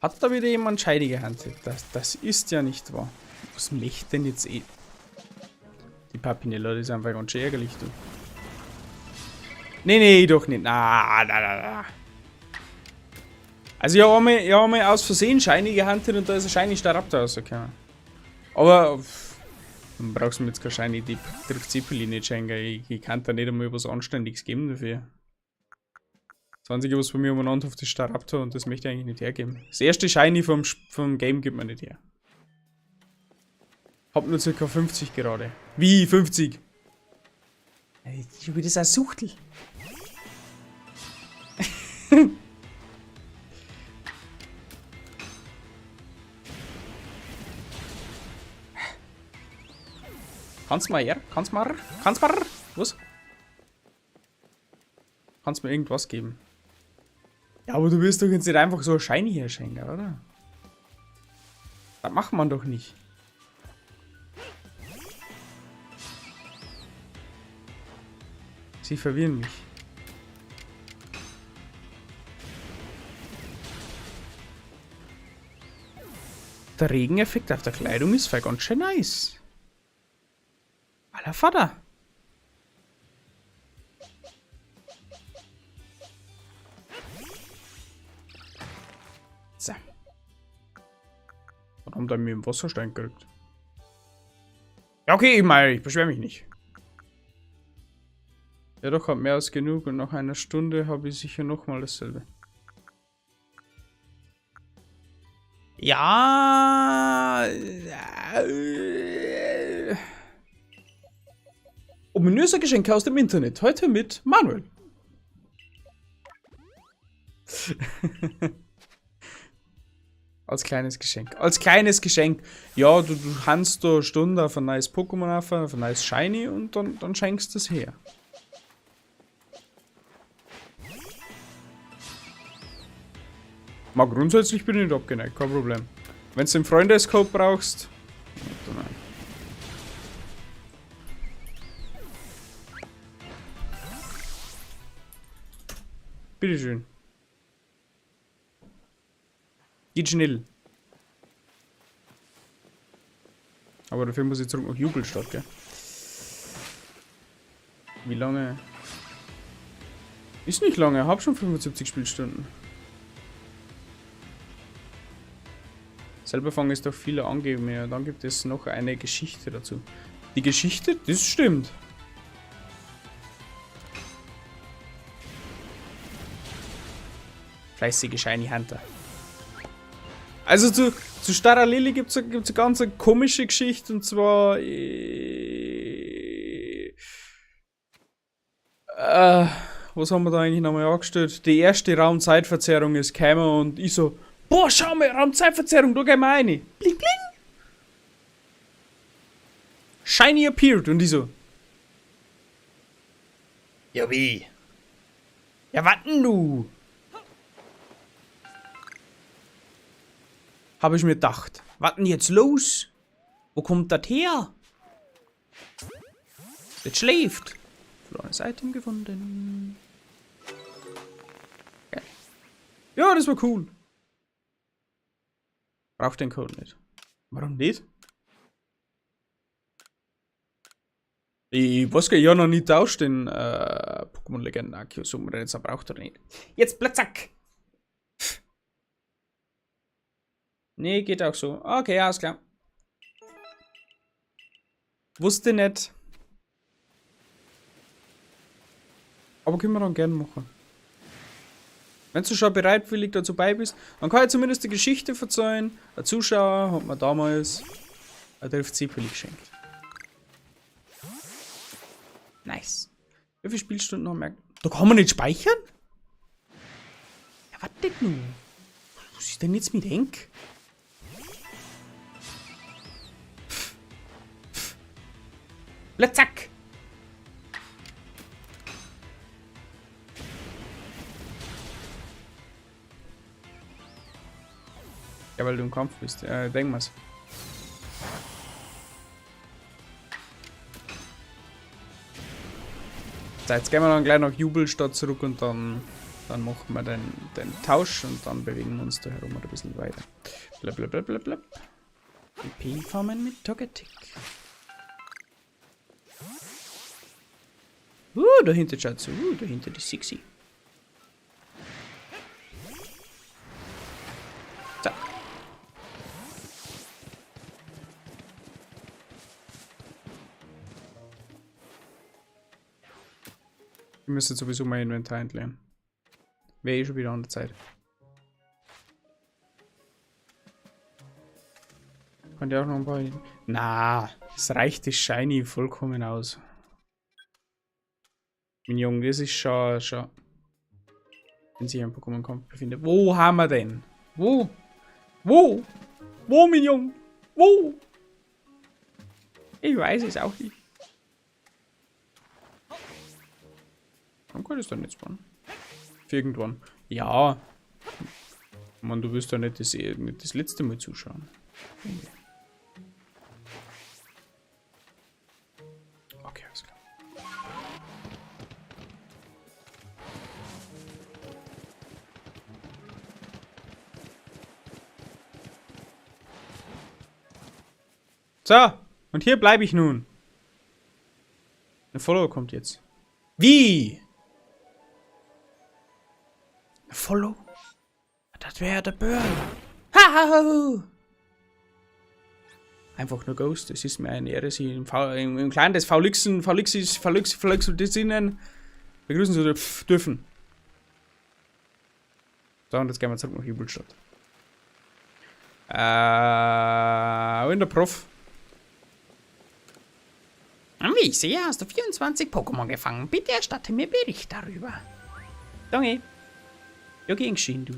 Speaker 1: Hat da wieder jemand Shiny gehandelt? Das ist ja nicht wahr. Was möchte denn jetzt eh? Die Papinella, die ist einfach ganz schön ärgerlich, du. Nee, nee, doch nicht. Na, na, na, na. Also ich habe einmal aus Versehen Shiny gehuntet und da ist ein Shiny Staraptor rausgekommen. Aber pff, dann brauchst du mir jetzt kein Shiny Deep Drift Zeppeli nicht schenken. Ich kann da nicht einmal was Anständiges geben dafür. Das Einzige, was bei mir umeinander auf das Staraptor und das möchte ich eigentlich nicht hergeben. Das erste Shiny vom Game gibt man nicht her. Hab nur ca. 50 gerade. Wie 50? Ich bin das ein Suchtel. Kannst mal her? Kannst mal? Kannst mal? Was? Kannst mir irgendwas geben? Ja, aber du wirst doch jetzt nicht einfach so ein Shiny herschenken, oder? Das macht man doch nicht. Sie verwirren mich. Der Regeneffekt auf der Kleidung ist voll ganz schön nice. Aller Vater. So. Was haben da mir im Wasserstein gekriegt? Ja, okay, ich meine, ich beschwere mich nicht. Ja doch, hab mehr als genug und nach einer Stunde habe ich sicher nochmal dasselbe. Ja. Ominöse Geschenke aus dem Internet. Heute mit Manuel. Als kleines Geschenk. Als kleines Geschenk. Ja, du kannst da eine Stunde auf ein neues Pokémon auf, auf ein neues Shiny und dann schenkst du es her. Mal grundsätzlich bin ich nicht abgeneigt, kein Problem. Wenn du den Freundescode brauchst. Warte mal. Bitteschön. Geht schnell. Aber dafür muss ich zurück nach Jubelstadt, gell? Wie lange? Ist nicht lange, hab schon 75 Spielstunden. Selber fangen ist doch viele angeben, ja. Dann gibt es noch eine Geschichte dazu. Die Geschichte? Das stimmt. Fleißige Shiny Hunter. Also zu Staralili gibt's eine ganz komische Geschichte und zwar. Was haben wir da eigentlich nochmal angestellt? Die erste Raumzeitverzerrung ist gekommen und ich so, boah, schau mal, Raumzeitverzerrung, da gehen wir rein. Bling, bling. Shiny appeared und ich so. Ja, wie? Ja, warten du? Hab ich mir gedacht. Was denn jetzt los? Wo kommt das her? Das schläft. Verlorenes Item gefunden. Geil. Ja, das war cool. Braucht den Code nicht. Warum nicht? Ich weiß gar nicht, ich hab noch nie tauscht den Pokémon Legenden Arceus, um jetzt braucht er nicht. Jetzt Platzak! Nee, geht auch so. Okay, alles klar. Wusste nicht. Aber können wir dann gerne machen. Wenn du schon bereitwillig dazu bei bist, dann kann ich zumindest die Geschichte verzeihen. Ein Zuschauer hat mir damals ein Drift Zeppeli geschenkt. Nice. Wie viele Spielstunden haben wir? Da kann man nicht speichern? Ja, was denn nun? Was ist denn jetzt mit Enk? Zack! Ja, weil du im Kampf bist. Ja, denk mal's. So, jetzt gehen wir dann gleich nach Jubelstadt zurück und dann machen wir den Tausch und dann bewegen wir uns da herum ein bisschen weiter. Blablabla. EP-Farmen mit Togetic. Dahinter schaut so. Dahinter die Sixi. So. Ich müsste sowieso mein Inventar entleeren. Wäre eh schon wieder an der Zeit. Könnt ihr auch noch ein paar... Na, es reicht das Shiny vollkommen aus. Mein Junge, das ist schon... Wenn sich ein Pokémon-Kampf befindet. Wo haben wir denn? Wo? Wo? Wo, mein Junge? Wo? Ich weiß es auch nicht. Warum kann ich das dann nicht spawnen? Für irgendwann. Ja. Man, du wirst doch nicht das letzte Mal zuschauen. Okay, alles klar. So, und hier bleibe ich nun. Ein Follower kommt jetzt. Wie? Ein Follow? Das wäre der Burn. Ha. Einfach nur Ghost. Es ist mir eine Ehre, Sie im Clan des Faulixen, Faulixis, Faulix, Faulix, begrüßen zu dürfen. So, und jetzt gehen wir zurück nach Jubelstadt. Und der Prof.
Speaker 2: Wie ich sehe, hast du 24 Pokémon gefangen. Bitte erstatte mir Bericht darüber.
Speaker 1: Danke. Ja, gegen geschehen, du.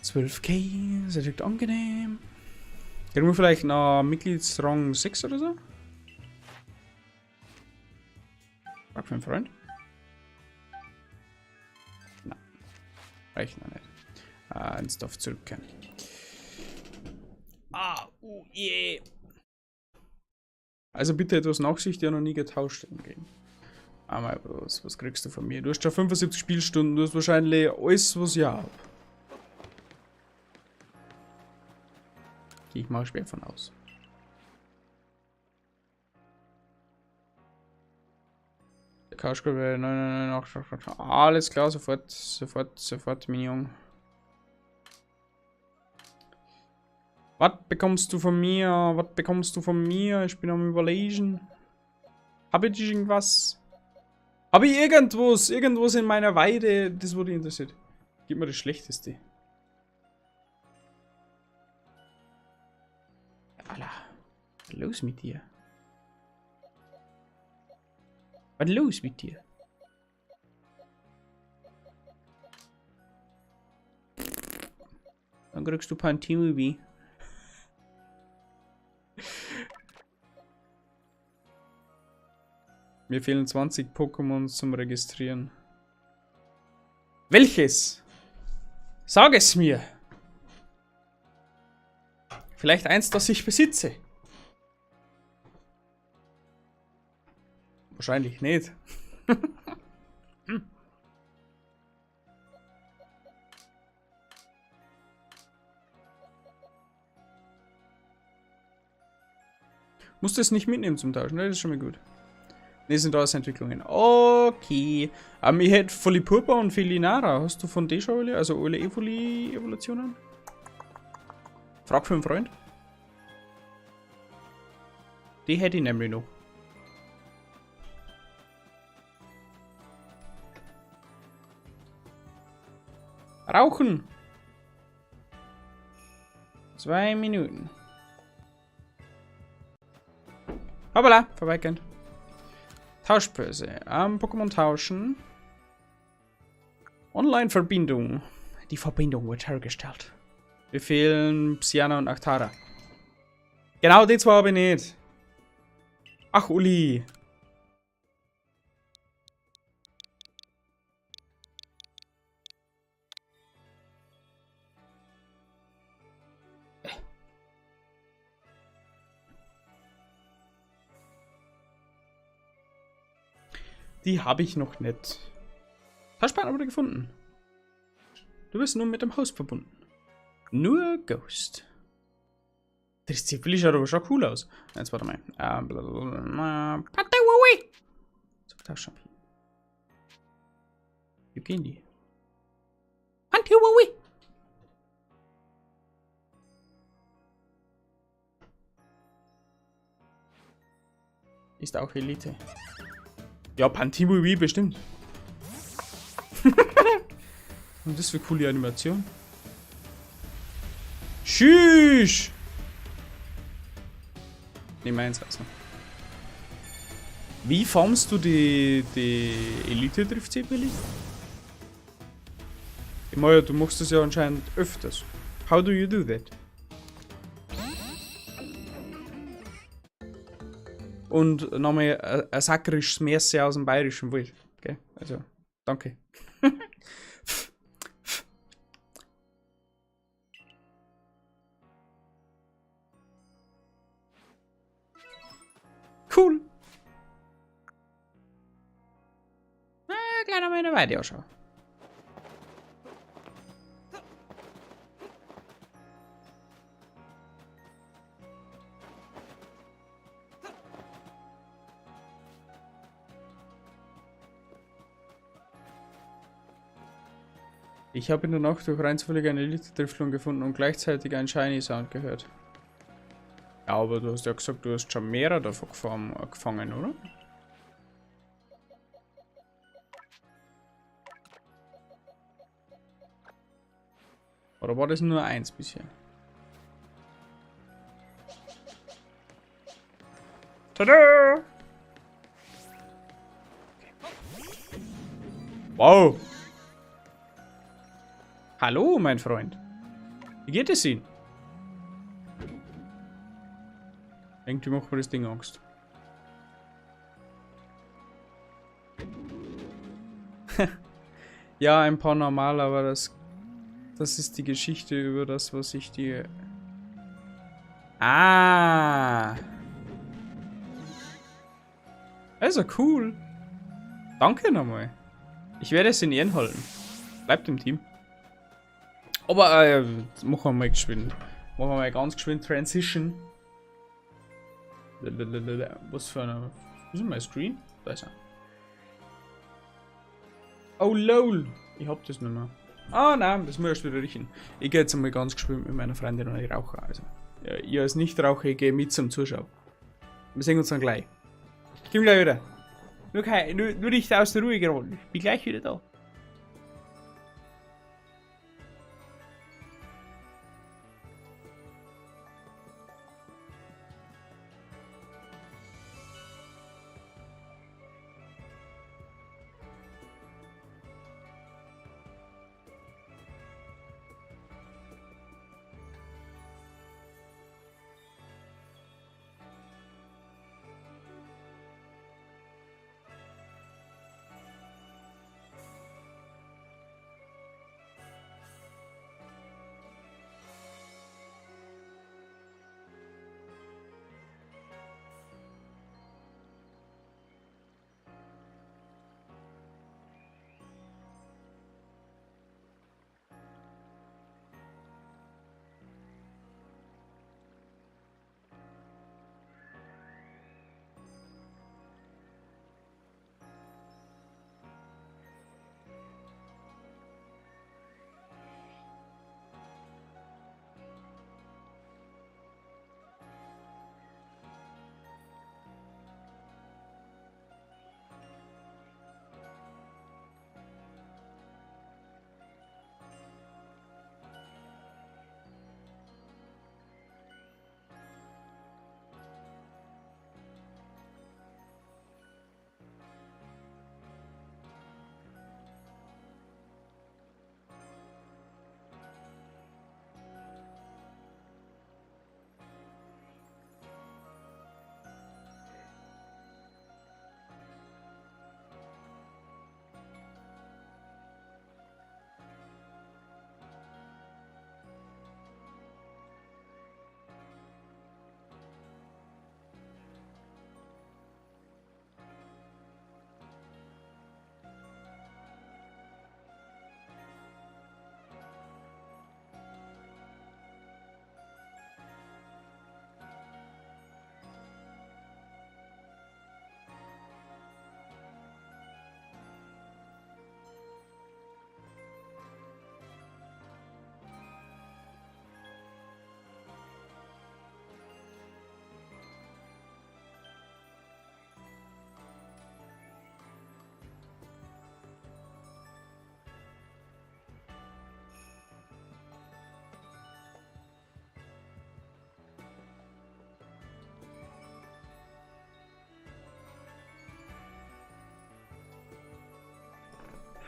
Speaker 1: 12k, das ist angenehm. Kriegen wir vielleicht noch Mitgliedsrang 6 oder so? Frag für einen Freund. Nein. Reicht noch nicht. Ins Dorf zurückkehren. Ah, yeah. Also bitte etwas Nachsicht, die ja noch nie getauscht im Game. Einmal, was kriegst du von mir? Du hast schon 75 Spielstunden, du hast wahrscheinlich alles, was ich hab. Gehe ich mal schwer von aus. Der Couchgruppe 998. Alles klar, sofort, sofort, sofort, mein Junge. Was bekommst du von mir? Was bekommst du von mir? Ich bin am Überlegen. Hab ich irgendwas? Hab ich irgendwas? Irgendwas in meiner Weide, das wurde interessiert. Gib mir das Schlechteste. Alter, was ist los mit dir? Was ist los mit dir? Dann kriegst du Pantimbi. Mir fehlen 20 Pokémon zum Registrieren. Welches? Sag es mir! Vielleicht eins, das ich besitze. Wahrscheinlich nicht. Musst du es nicht mitnehmen zum Tauschen, ne? Das ist schon mal gut. Ne, sind alles Entwicklungen. Okay. Aber ich hätte Folipurba und Felinara. Hast du von denen schon alle? Also alle Evoli-Evolutionen? Frag für einen Freund. Die hätte ich nämlich noch. Rauchen! 2 Minuten. Hoppala, vorbeigehend. Tauschbörse. Pokémon tauschen. Online-Verbindung. Die Verbindung wird hergestellt. Wir fehlen Psyana und Achtara. Genau, die zwei habe ich nicht. Ach, Uli. Die habe ich noch nicht. Tauschpartner wurde gefunden. Du bist nun mit dem Host verbunden. Nur Ghost. Das Zeppeli schaut aber schon cool aus. Jetzt warte mal. Wie gehen die? Ist auch Elite. Ja, Pantiwi bestimmt. Und das für coole Animation. Tschüss! Nehmen wir eins also. Wie farmst du die Elite-Drift-Zeppeli? Ich meine, du machst das ja anscheinend öfters. How do you do that? Und nochmal ein sakrisches Messer aus dem Bayerischen Wald. Okay? Also, danke. Cool. Na, gleich nochmal in der Weide anschauen. Ich habe in der Nacht durch rein zufällig eine Elite-Driftlung gefunden und gleichzeitig einen Shiny-Sound gehört. Ja, aber du hast ja gesagt, du hast schon mehrere davon gefangen, oder? Oder war das nur eins bisher? Tada! Okay. Wow! Hallo, mein Freund. Wie geht es Ihnen? Irgendwie macht mir das Ding Angst. Ja, ein paar normal, aber das ist die Geschichte über das, was ich dir... Ah! Also cool. Danke nochmal. Ich werde es in Ehren halten. Bleibt im Team. Aber machen wir mal geschwind. Machen wir mal ganz geschwind Transition. Was für eine. Wo ist denn mein Screen? Da ist er. Oh lol! Ich hab das nicht mehr. Ah nein, das muss ich erst wieder riechen. Ich gehe jetzt einmal ganz geschwind mit meiner Freundin und ich rauche. Also, ja, ich als Nichtraucher, ich gehe mit zum Zuschauen. Wir sehen uns dann gleich. Ich komm gleich wieder. Nur nicht aus der Ruhe geraten. Ich bin gleich wieder da.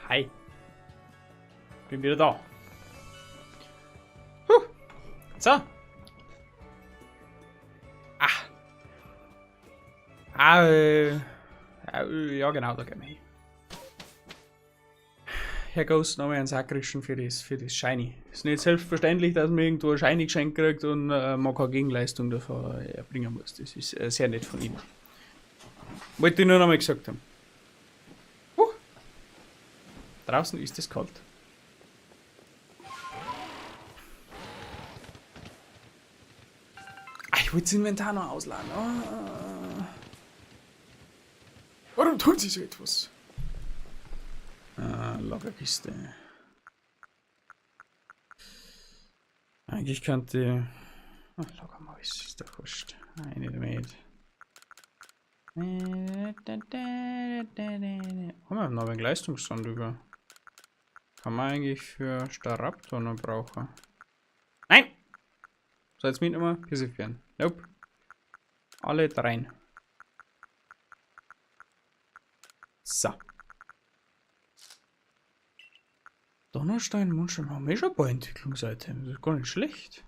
Speaker 1: Hi. Bin wieder da. Huh. So. Ah. Ah, ja, genau, da gehen wir hin. Herr Ghost, nochmal einen Sakrischen für das Shiny. Ist nicht selbstverständlich, dass man irgendwo ein Shiny geschenkt kriegt und man keine Gegenleistung dafür erbringen muss. Das ist sehr nett von Ihnen. Wollte ich nur noch mal gesagt haben. Draußen ist es kalt. Ah, ich wollte das Inventar noch ausladen. Oh. Warum tun Sie so etwas? Lagerkiste. Eigentlich könnte... Ach, lager mal, ist doch wurscht. Eine damit. Haben wir noch ein Leistungssand über? Kann man eigentlich für Staraptor noch brauchen? Nein! So, jetzt mitnehmen. Pissifären. Nope. Alle dreien. So. Donnerstein, Mondstein haben wir schon ein paar Entwicklungsitems. Das ist gar nicht schlecht.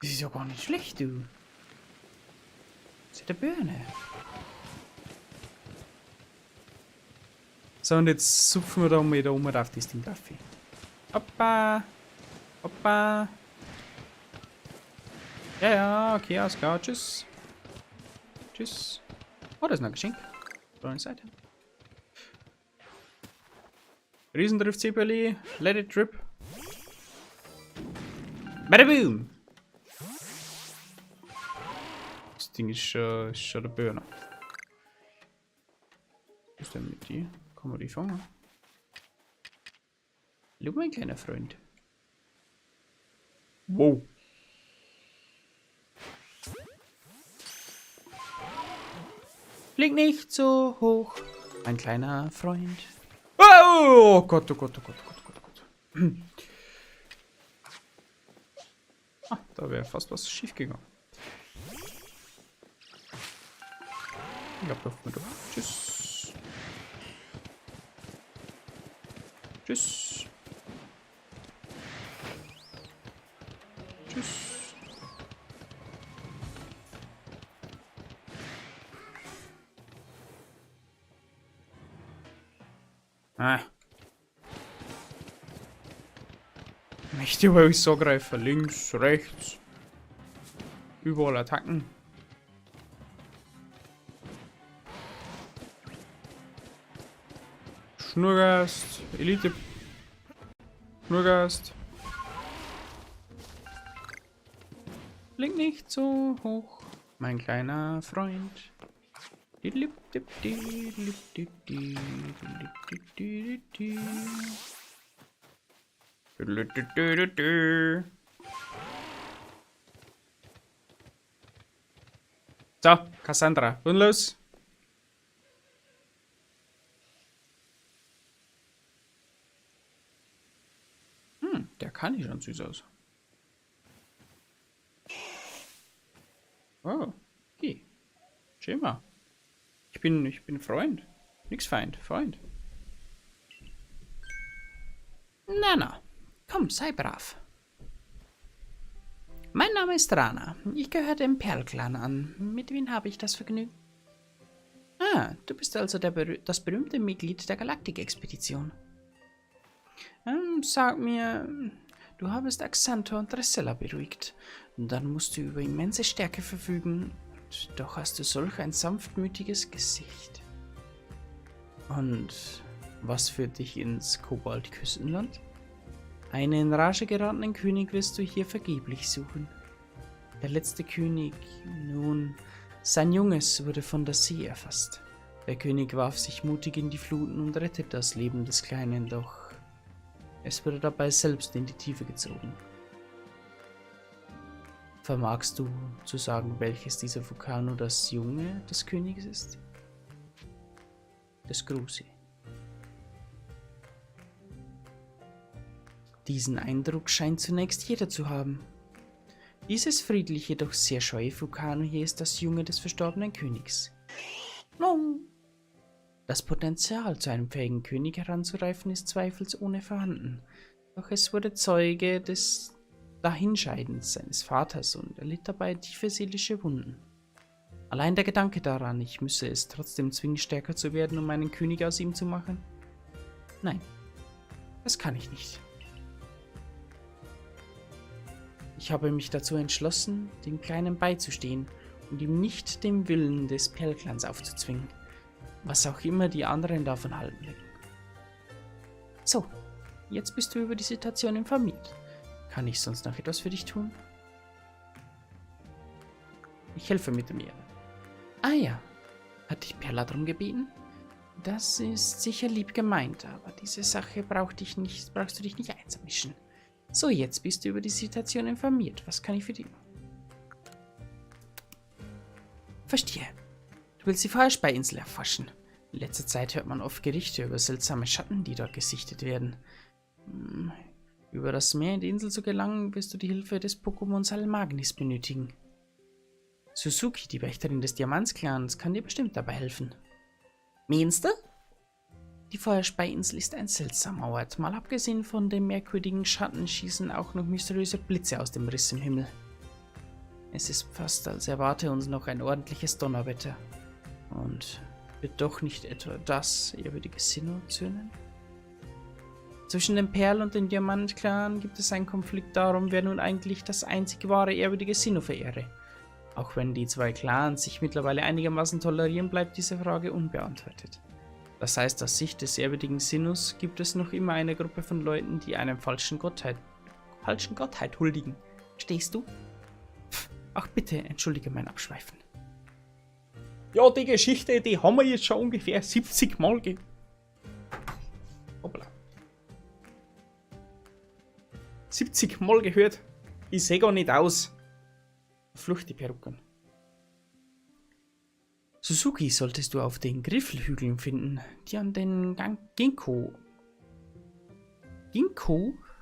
Speaker 1: Das ist ja gar nicht schlecht, du. Das ist ja der Birne. So, und jetzt zupfen wir da mal da oben auf das Ding drauf. Hoppa. Hoppa. Ja, ja, okay, alles klar. Tschüss. Tschüss. Oh, das ist noch ein Geschenk. Da Seite. Riesendrift Zeperli, let it drip. Bada boom! Das Ding ist schon der Burner. Was ist denn mit dir? Kann man die fangen? Hallo, mein kleiner Freund. Wow. Flieg nicht so hoch, mein kleiner Freund. Oh Gott, oh Gott, oh Gott, oh Gott, oh Gott, oh Gott. Ah, da wäre fast was schief gegangen. Ich glaube, da wir durch. Tschüss. Tschüss. Tschüss. Ah. Möchte aber ich so greifen. Links, rechts. Überall Attacken. Schnurgast. Elite. Schnurgast. Blink nicht so hoch, mein kleiner Freund. So, Cassandra, und los! Hm, der kann nicht schon süß aus. Oh, okay. Schön mal. Ich bin Freund. Nix Feind, Freund. Na, na. Komm, sei brav. Mein Name ist Rana. Ich gehöre dem Perlclan an. Mit wem habe ich das Vergnügen? Ah, du bist also das berühmte Mitglied der Galaktik-Expedition. Sag mir, du habest Axantor und Dresella beruhigt. Dann musst du über immense Stärke verfügen. Und doch hast du solch ein sanftmütiges Gesicht. Und was führt dich ins Kobaltküstenland? Einen in Rage geratenen König wirst du hier vergeblich suchen. Der letzte König, nun, sein Junges wurde von der See erfasst. Der König warf sich mutig in die Fluten und rettete das Leben des Kleinen, doch es wurde dabei selbst in die Tiefe gezogen. Vermagst du zu sagen, welches dieser Vulkano das Junge des Königs ist? Das Große. Diesen Eindruck scheint zunächst jeder zu haben. Dieses friedliche, doch sehr scheue Vulkano hier ist das Junge des verstorbenen Königs. No.
Speaker 2: Das Potenzial, zu einem fähigen König heranzureifen, ist zweifelsohne vorhanden. Doch es wurde Zeuge des Dahinscheidens seines Vaters und erlitt dabei tiefe seelische Wunden. Allein der Gedanke daran, ich müsse es trotzdem zwingen, stärker zu werden, um einen König aus ihm zu machen? Nein, das kann ich nicht. Ich habe mich dazu entschlossen, dem Kleinen beizustehen und ihm nicht den Willen des Perlclans aufzuzwingen, was auch immer die anderen davon halten mögen. So, jetzt bist du über die Situation informiert. Kann ich sonst noch etwas für dich tun? Ich helfe mit dem Erben. Ah ja, hat dich Perla darum gebeten? Das ist sicher lieb gemeint, aber diese Sache brauchst du dich nicht einzumischen. So, jetzt bist du über die Situation informiert. Was kann ich für dich? Verstehe. Du willst die Feuerspeiinsel erforschen. In letzter Zeit hört man oft Gerüchte über seltsame Schatten, die dort gesichtet werden. Über das Meer in die Insel zu gelangen, wirst du die Hilfe des Pokémon Salmagnis benötigen. Suzuki, die Wächterin des Diamantsclans, kann dir bestimmt dabei helfen. Meinst du? Die Feuerspeiinsel ist ein seltsamer Ort. Mal abgesehen von den merkwürdigen Schatten schießen auch noch mysteriöse Blitze aus dem Riss im Himmel. Es ist fast, als erwarte uns noch ein ordentliches Donnerwetter. Und wird doch nicht etwa das ehrwürdige Sinnoh zürnen? Zwischen dem Perl- und dem Diamant-Clan gibt es einen Konflikt darum, wer nun eigentlich das einzig wahre ehrwürdige Sinnoh verehre. Auch wenn die zwei Clans sich mittlerweile einigermaßen tolerieren, bleibt diese Frage unbeantwortet. Das heißt, aus Sicht des ehrwürdigen Sinnohs gibt es noch immer eine Gruppe von Leuten, die einem falschen Gottheit huldigen. Stehst du? Pff, ach bitte, entschuldige mein Abschweifen.
Speaker 1: Ja, die Geschichte, die haben wir jetzt schon ungefähr 70 Mal Hoppla. 70 Mal gehört. Ich seh gar nicht aus. Flucht die Perücken.
Speaker 2: Suzuki solltest du auf den Griffelhügeln finden, die an den Ginkgo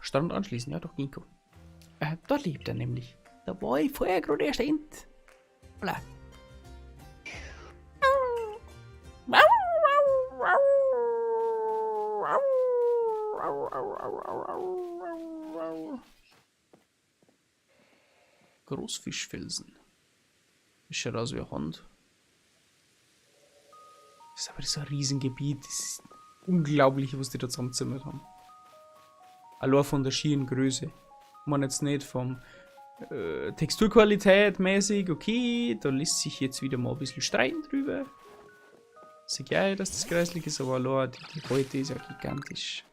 Speaker 2: Strand anschließen. Ja, doch, Ginkgo. Dort lebt er nämlich. Da war ich vorher gerade erst hin. Hoppla.
Speaker 1: Großfischfelsen. Das schaut aus wie ein Hund. Das ist aber so ein Riesengebiet. Das ist unglaublich, was die da zusammengezimmert haben. Allein von der schieren Größe. Man jetzt nicht vom Texturqualität mäßig, okay, da lässt sich jetzt wieder mal ein bisschen streiten drüber. Ist ja geil, dass das kreislig ist, aber allein die Beute ist ja gigantisch.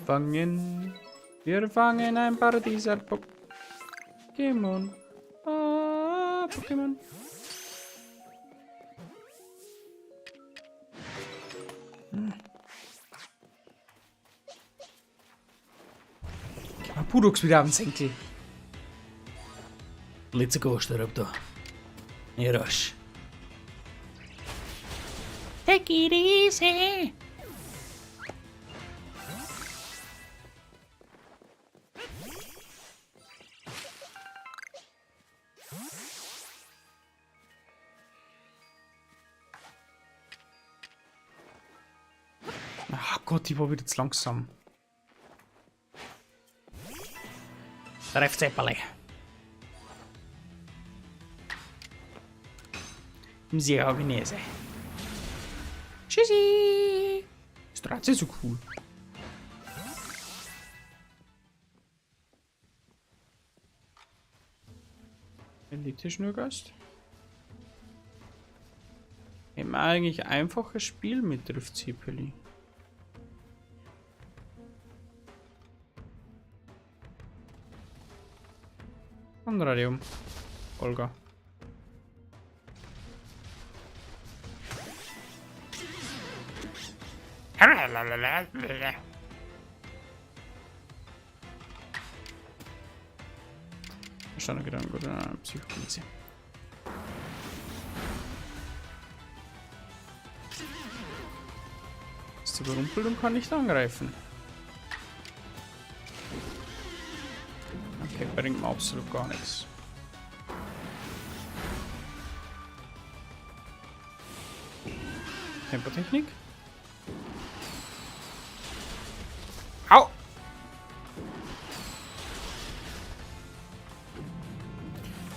Speaker 1: Fangen. Wir fangen ein paar dieser Pokémon. Ah, Pokémon. Geh mal Pudux wieder am Senkel.
Speaker 2: Let's go, Staraptor. Rush. Take it easy.
Speaker 1: Ach Gott, ich war wieder zu langsam.
Speaker 2: Treffzepperle. Msia-Vinese.
Speaker 1: Tschüssi. Ist trotzdem so cool. Elite-Schnurgast. Immer eigentlich einfaches Spiel mit Drift-Zeppeli. Und Radium. Olga. Standardgedanken oder Psychokinese. Ist überrumpelt und kann nicht angreifen. Okay, bringt mir absolut gar nichts. Tempotechnik. Au!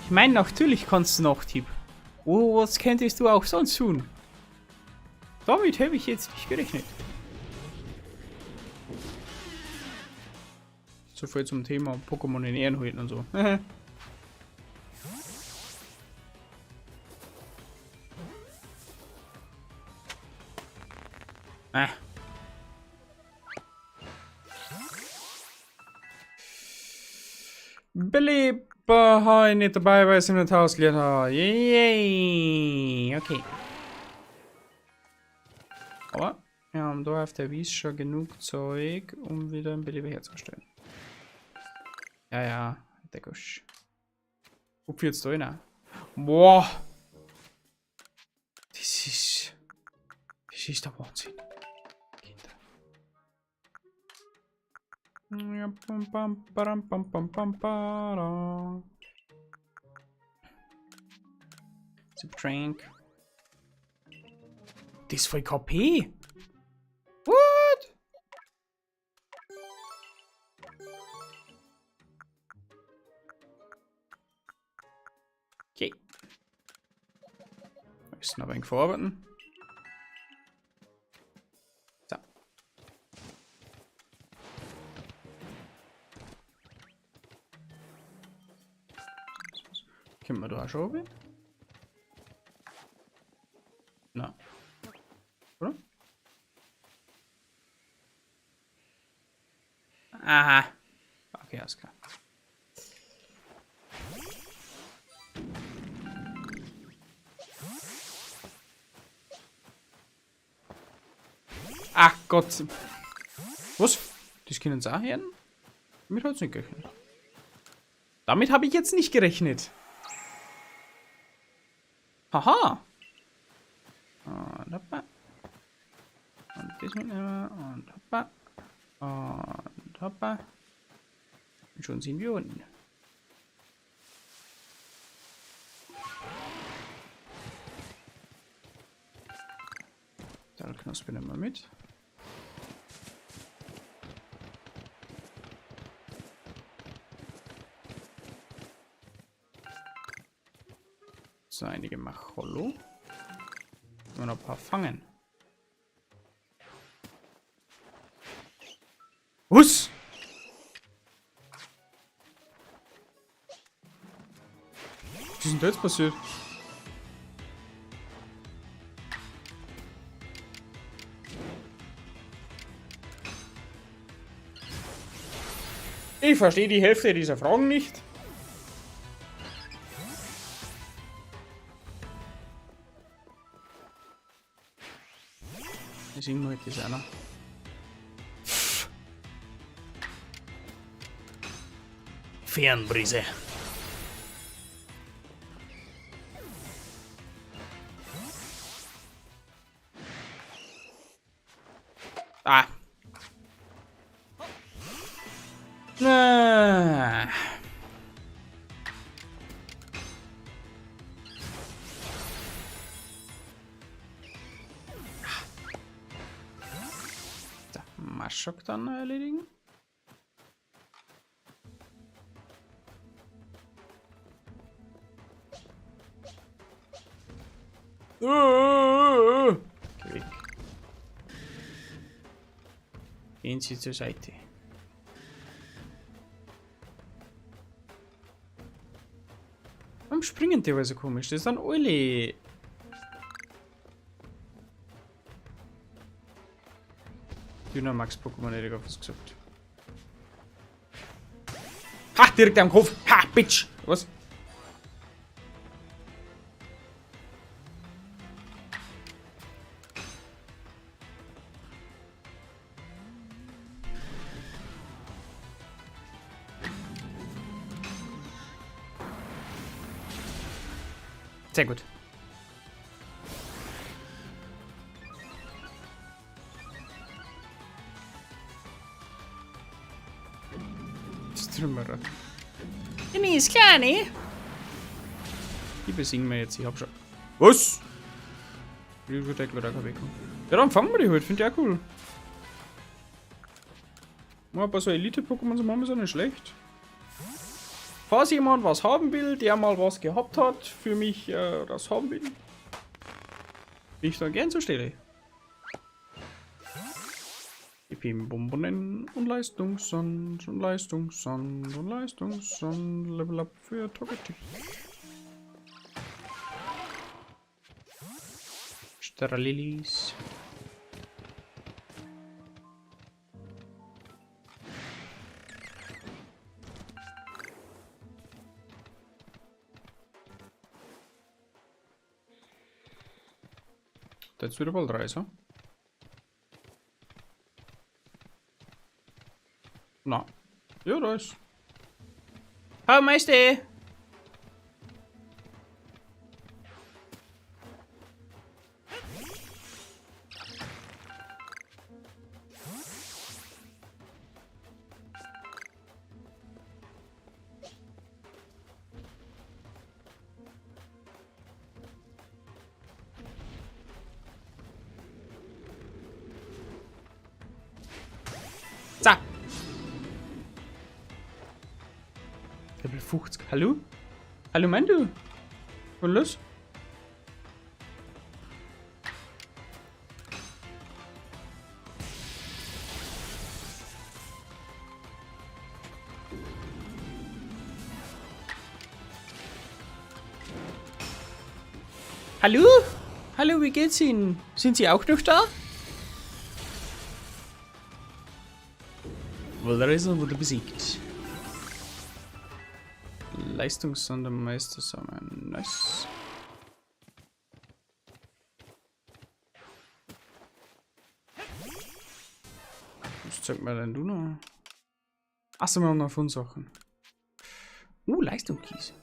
Speaker 1: Ich meine, natürlich kannst du Nachthieb. Oh, was könntest du auch sonst tun? Damit habe ich jetzt nicht gerechnet. So viel zum Thema Pokémon in Ehren halten und so. Ah. Beleber habe ich nicht dabei, weil ich es nicht ausgeliehen habe. Yay! Okay. Aber wir haben da auf der Wiese schon genug Zeug, um wieder ein Beleber herzustellen. Ja, ja, der Gusch. Wo führt's da rein? Boah! Das ist der Wahnsinn. Kinder. Super Drink. Das ist voll KP. What? Okay. Wir müssen aber ein wenig vorarbeiten. So. Können wir da auch schon runter? Na. Oder? Aha. Okay, alles klar. Ach Gott. Was? Das können sie auch hören? Damit hat's nicht gerechnet. Damit habe ich jetzt nicht gerechnet. Haha. Und hoppa. Und das mitnehmen. Und hoppa. Und hoppa. Und schon sind wir unten. Da Knospe nehmen wir mit. So, einige Machollo. Können wir noch ein paar fangen. Was? Was ist denn da jetzt passiert? Ich verstehe die Hälfte dieser Fragen nicht. Das ist immer das einer. Fernbrise. Ah. Na. So, Maschok dann erledigen. Geh weg. Gehen Sie zur Seite. Warum springen die aber so komisch? Das sind alle. Dynamax-Pokémon hätte ich was gesagt. Ha! Direkt am Kopf! Ha! Bitch! Was? Sehr gut. Trümmerer. Denise, Kleine! Die besiegen wir jetzt, ich hab schon. Was? Ja, dann fangen wir die halt, finde ich auch cool. Mal ein paar so Elite-Pokémon zu machen, ist auch nicht schlecht. Falls jemand was haben will, der mal was gehabt hat, für mich das haben will, bin ich da gern zur Stelle. EP-Bombonen und Leistungssand und Leistungssand und Leistungssand. Level up für Togetic. Stralilis. Da jetzt wieder bald rein, so. Na. Ja, da ist. Hallo, Meister! Zack. Level 50. Hallo? Hallo, Mandu. Was ist los? Hallo? Hallo, wie geht's Ihnen? Sind Sie auch noch da? Volraison wurde besiegt. Leistungssondermeister sammeln. Nice. Was zeigt mir denn du noch? Achso, wir haben noch Fundsachen. Leistungskies.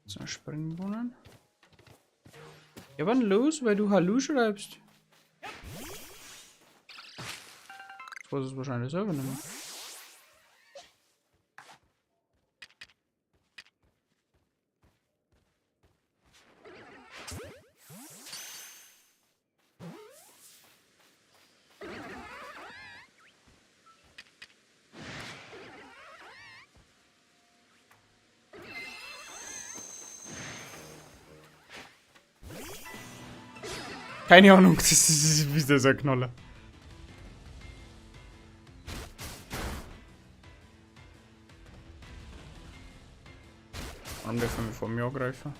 Speaker 1: So, Springbrunnen. Ja, wann los, weil du Hallo schreibst? Das weiß es wahrscheinlich selber nicht mehr. Keine Ahnung, das ist wieder so ein Knaller. Warum dürfen wir vor mir angreifen?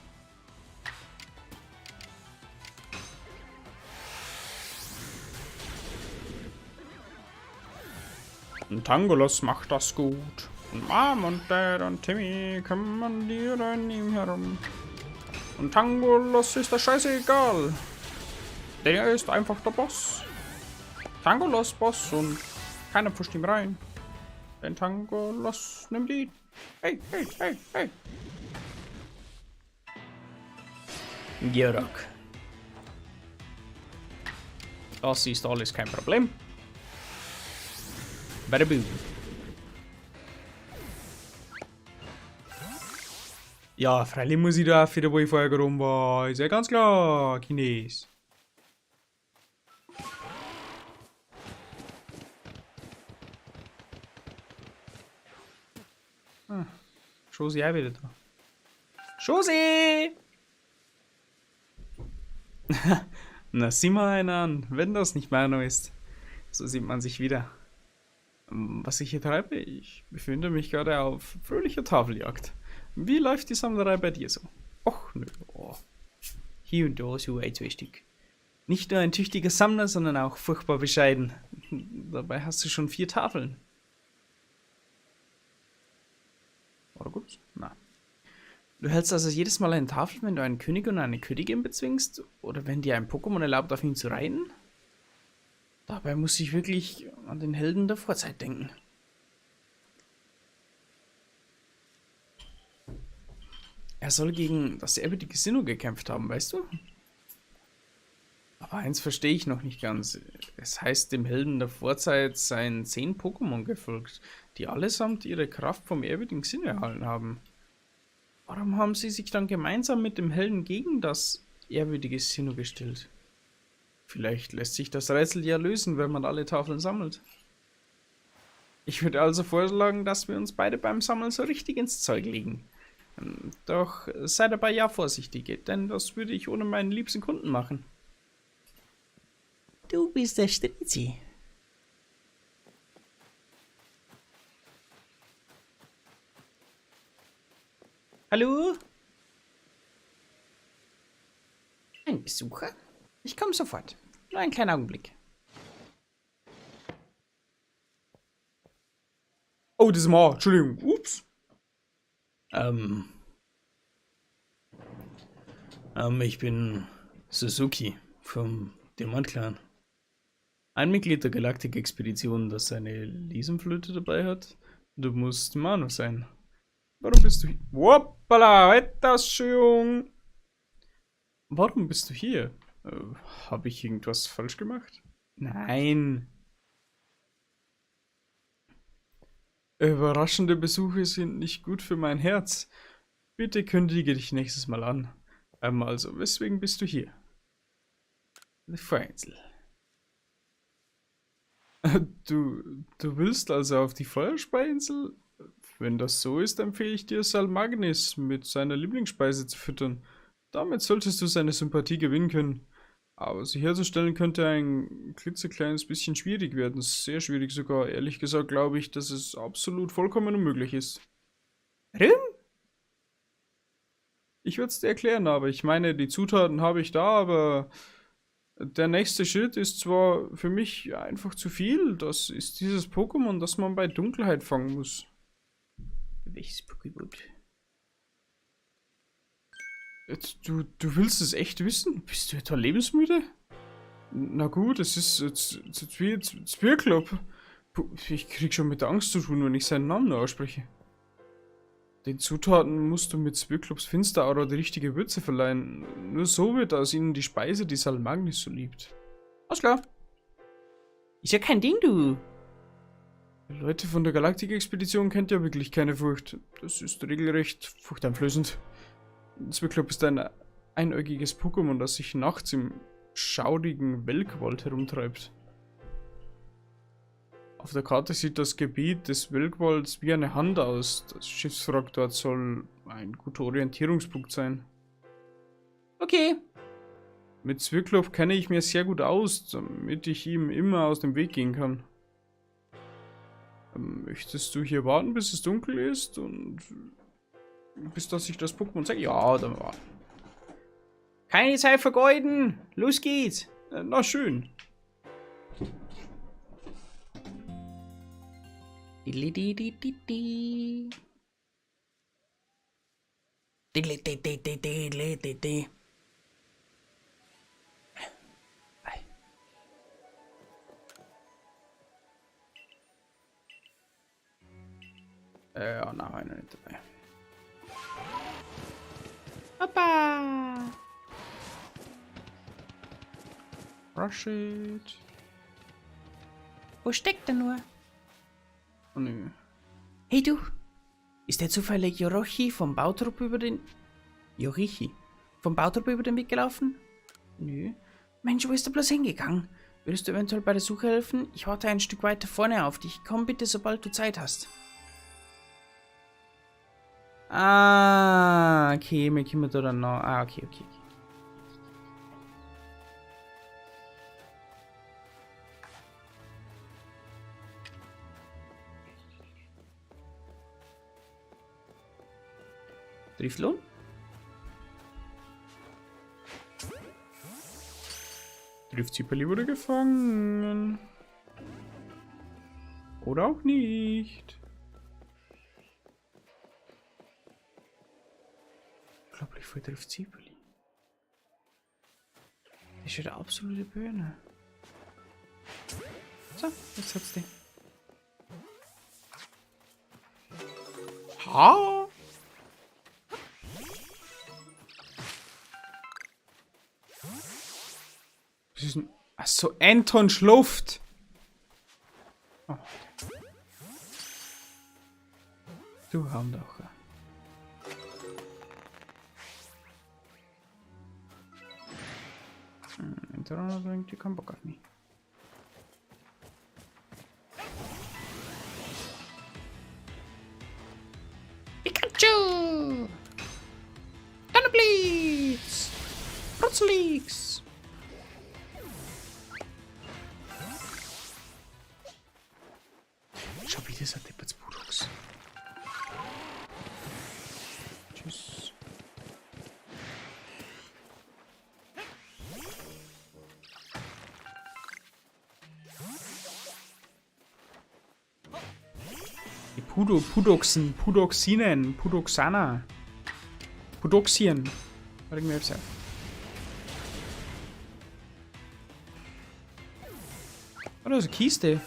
Speaker 1: Und Tangolos macht das gut. Und Mom und Dad und Timmy kommandieren ihm herum. Und Tangolos ist das scheißegal. Der ist einfach der Boss. Tangolos Boss und keiner pfuscht ihm rein. Denn Tangolos nimmt ihn. Hey, hey, hey, hey. Georg. Das ist alles kein Problem. Bada boom. Ja, freilich muss ich da wieder, wo ich vorher rum war. Ist ja ganz klar, Chines. Ah, Josie auch wieder da. Josie! Na, sieh mal einer an, wenn das nicht Mano ist. So sieht man sich wieder. Was ich hier treibe? Ich befinde mich gerade auf fröhlicher Tafeljagd. Wie läuft die Sammlerei bei dir so? Och, nö. Oh. Hier und da so ein, zwei Stück. Nicht nur ein tüchtiger Sammler, sondern auch furchtbar bescheiden. Dabei hast du schon 4 Tafeln. Oder gut? Na. Du hältst also jedes Mal eine Tafel, wenn du einen König und eine Königin bezwingst? Oder wenn dir ein Pokémon erlaubt, auf ihn zu reiten? Dabei muss ich wirklich an den Helden der Vorzeit denken. Er soll gegen das ehrwürdige Sinnoh gekämpft haben, weißt du? Aber eins verstehe ich noch nicht ganz. Es heißt, dem Helden der Vorzeit seien 10 Pokémon gefolgt, die allesamt ihre Kraft vom ehrwürdigen Sinnoh erhalten haben. Warum haben sie sich dann gemeinsam mit dem Helden gegen das ehrwürdige Sinnoh gestellt? Vielleicht lässt sich das Rätsel ja lösen, wenn man alle Tafeln sammelt. Ich würde also vorschlagen, dass wir uns beide beim Sammeln so richtig ins Zeug legen. Doch sei dabei ja vorsichtig, denn das würde ich ohne meinen liebsten Kunden machen.
Speaker 2: Du bist der Strizi.
Speaker 1: Hallo?
Speaker 2: Ein Besucher? Ich komme sofort. Nur einen kleinen Augenblick.
Speaker 1: Oh, das ist mal. Entschuldigung. Ups. Ich bin Suzuki vom Diamantclan. Ein Mitglied der Galaktik-Expedition, das seine Liesenflöte dabei hat. Du musst Manu sein. Warum bist du hier? Hoppala, etwas schön. Warum bist du hier? Hab ich irgendwas falsch gemacht? Nein. Überraschende Besuche sind nicht gut für mein Herz. Bitte kündige dich nächstes Mal an. Also, weswegen bist du hier? Die Feuerinsel. Du willst also auf die Feuerspeiinsel? Wenn das so ist, empfehle ich dir, Salmagnis mit seiner Lieblingsspeise zu füttern. Damit solltest du seine Sympathie gewinnen können. Aber sie herzustellen könnte ein klitzekleines bisschen schwierig werden. Sehr schwierig sogar. Ehrlich gesagt glaube ich, dass es absolut vollkommen unmöglich ist. Warum? Ich würde es dir erklären, aber ich meine, die Zutaten habe ich da, aber der nächste Schritt ist zwar für mich einfach zu viel. Das ist dieses Pokémon, das man bei Dunkelheit fangen muss.
Speaker 2: Welches Pokémon?
Speaker 1: Jetzt, du willst es echt wissen? Bist du etwa lebensmüde? Na gut, es ist Zwirrklop. Ich krieg schon mit der Angst zu tun, wenn ich seinen Namen nur ausspreche. Den Zutaten musst du mit Zwirrklops Finsteraura die richtige Würze verleihen. Nur so wird aus ihnen die Speise, die Salmagnis so liebt. Alles klar.
Speaker 2: Ist ja kein Ding, du.
Speaker 1: Die Leute von der Galaktik-Expedition kennt ja wirklich keine Furcht. Das ist regelrecht furchteinflößend. Zwirrklop ist ein einäugiges Pokémon, das sich nachts im schaurigen Welkwald herumtreibt. Auf der Karte sieht das Gebiet des Welkwalds wie eine Hand aus. Das Schiffswrack dort soll ein guter Orientierungspunkt sein.
Speaker 2: Okay.
Speaker 1: Mit Zwirrklop kenne ich mir sehr gut aus, damit ich ihm immer aus dem Weg gehen kann. Möchtest du hier warten, bis es dunkel ist und bis dass sich das Pokémon zeigt? Ja, dann warten.
Speaker 2: Keine Zeit vergeuden! Los geht's!
Speaker 1: Na schön. Ja, na, einer nicht dabei.
Speaker 2: Hoppa!
Speaker 1: Rush it.
Speaker 2: Wo steckt er nur?
Speaker 1: Oh, nö.
Speaker 2: Hey du! Ist der zufällig Yorichi vom Bautrupp über den... Yorichi? Vom Bautrupp über den Weg gelaufen? Nö. Mensch, wo ist der bloß hingegangen? Würdest du eventuell bei der Suche helfen? Ich warte ein Stück weiter vorne auf dich. Komm bitte, sobald du Zeit hast.
Speaker 1: Ah, okay, wir kommen da dann noch. Ah, okay, okay, okay.
Speaker 2: Driflon?
Speaker 1: Drifzipperli wurde gefangen. Oder auch nicht. Unglaublich viel Drifzipperli.
Speaker 2: Das ist ja der absolute Birne. So, jetzt hat's den.
Speaker 1: Ha! Was ist denn? Achso, Anton schläft. Oh. Du Haundacher. Anton hat irgendwie keinen Bock auf mich. Pikachu! Donnerblitz! Brutzlix! Schau wieder so ein Depperts Budox. Tschüss. Die Pudoxen, Pudoxinen, Pudoxana. Pudoxien. Reg mir auf. Oh, da ist eine Kiste.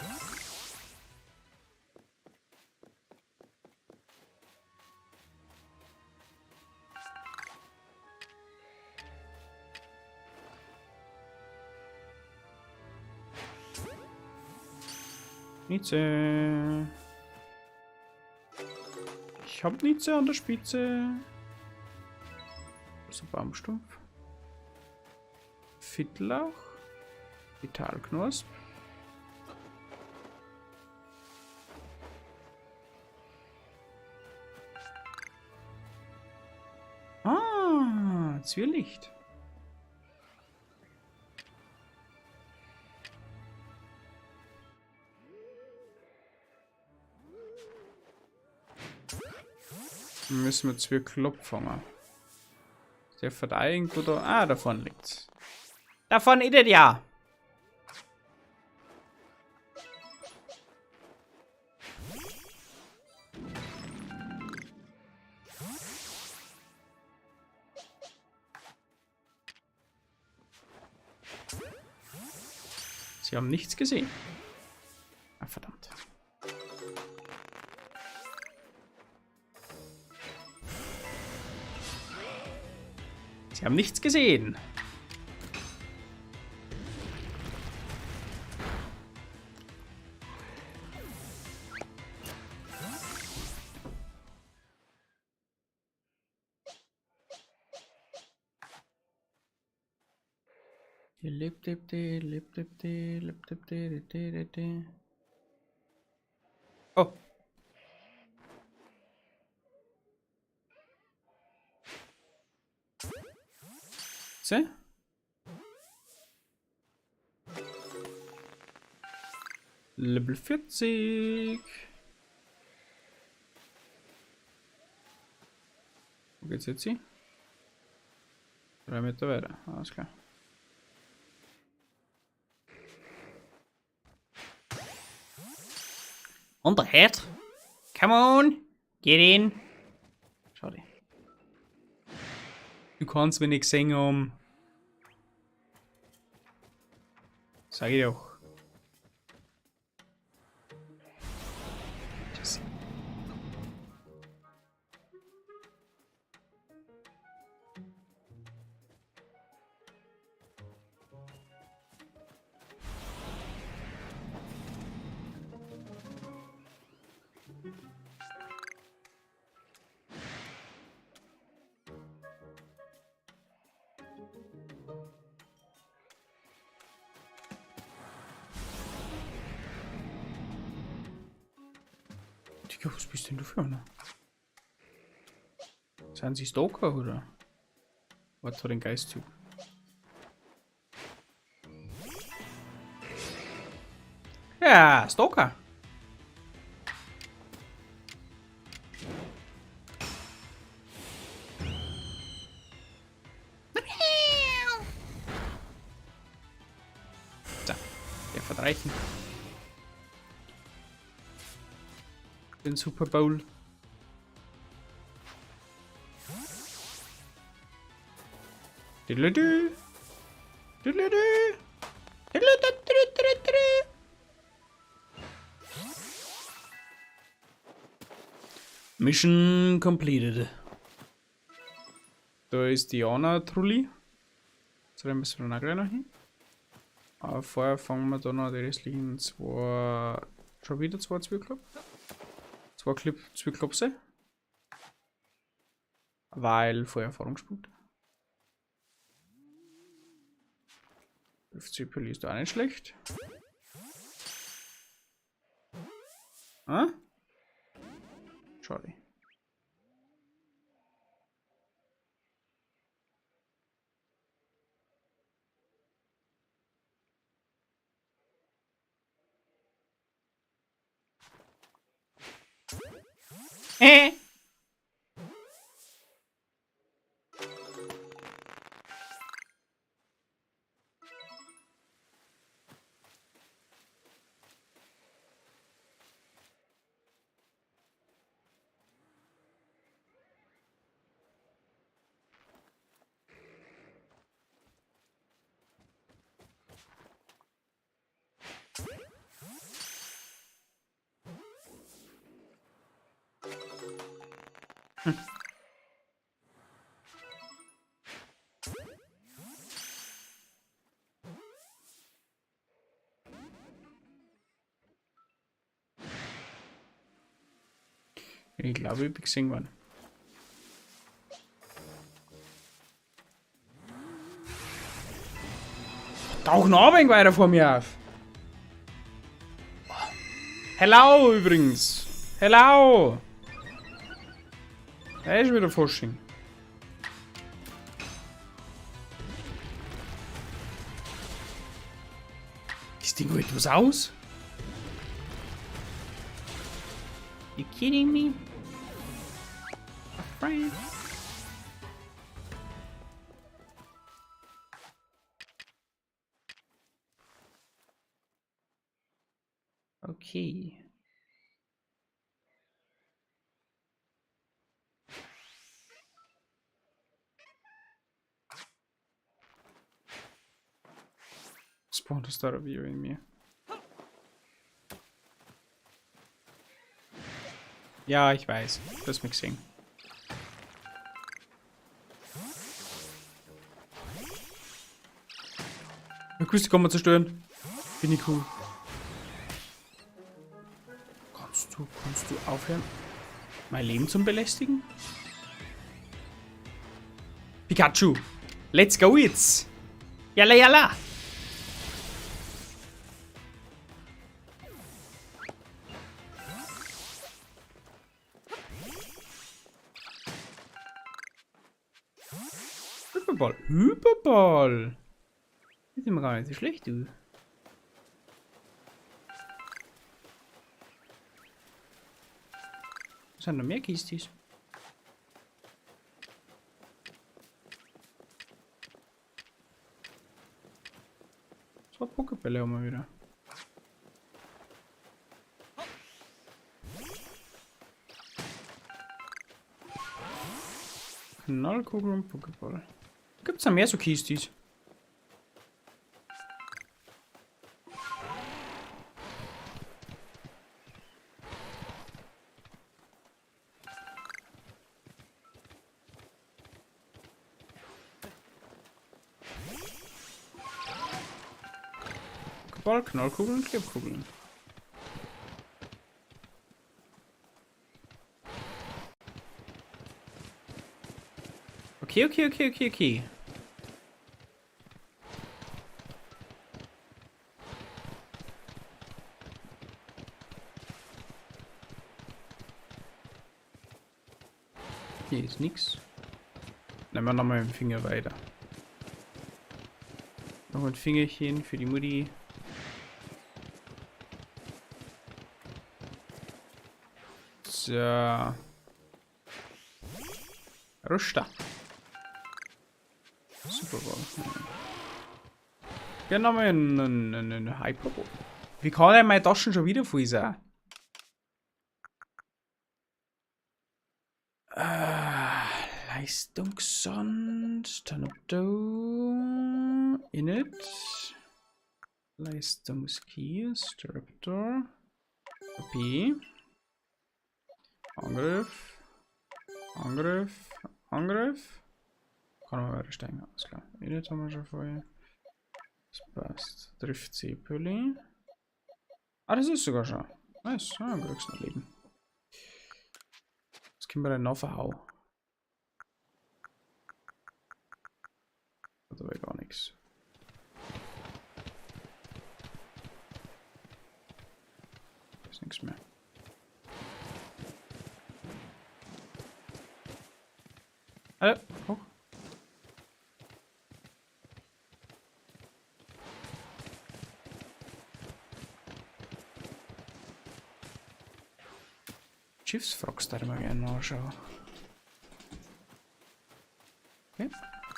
Speaker 1: Nietzsche. Ich hab Nietzsche an der Spitze. So Baumstumpf. Fittlauch. Vitalknosp. Ah, Zwielicht. Müssen wir Zwirklopf fangen. Der verdai irgendwo da. Ah, da vorne liegt's. Da vorne ist es ja! Sie haben nichts gesehen. Ah, verdammt. Sie haben nichts gesehen. Oh. So. Level 40. Wo geht's jetzt hin? 3 Meter weiter, alles klar. Und der Head. Come on, get in. Schade. Du kannst mir nicht sehen, um. Sag ich doch. Tschüss. Digga, was bist denn du für einer? Sind sie Stalker oder? Was für ein Geisttyp? Ja, Stalker. So, der verdreichen. Den Super Bowl. Diddle-dü. Diddle-dü. Diddle-dü-dü-dü-dü. Mission completed. Da ist Diana Trulli. So, dann müssen wir noch gleich noch hin. Aber vorher fangen wir da noch die restlichen zwei. Schon wieder zwei Zwiebelklopse? Zwei Zwiebelklopse. Weil vorher Erfahrungspunkte. 50 Pulli ist auch nicht schlecht. Ah? Schade. Ich glaube, ich bin gesehen worden. Tauch noch ein wenig weiter vor mir auf. Hello übrigens. Hello. Da ist wieder Fasching. Das Ding holt was aus? You kidding me? A friend. Okay. Spawn to start a view in mir. Ja, ich weiß. Du hast mich gesehen. Küste kann man zerstören. Bin ich cool. Kannst du aufhören, mein Leben zu belästigen? Pikachu! Let's go jetzt! Yalla yalla! Hyperball. Hyperball! Ist immer gar nicht so schlecht, du. Das sind noch mehr Kistis. Zwei Pokébälle haben wir wieder. Knallkugel und Pokéball. Gibt's da mehr so Kistis? Pokéball, Knallkugeln, Klebkugeln. Okay, okay, okay, okay, okay. Hier ist nix. Nehmen wir nochmal mit dem Finger weiter. Noch ein Fingerchen für die Mutti. So. Rusta. Super Bowl. Ja, nochmal einen Hyperball. Wie kann denn meine Taschen schon wieder voll sein? Leistungssond, Tanopto, Init, Leistungskey, Streptor, OP, Angriff, Angriff, Angriff. Kann man weiter steigen, alles klar. Init haben wir schon vorher. Das passt. Trifft Zeppeli. Ah, das ist sogar schon. Nice. Ja, dann kriegst du noch Leben. Das können wir dann noch verhauen. Da war gar nichts. Da ist nichts mehr. Alle, hoch. Schiffswracks da immer gerne anschauen. Okay.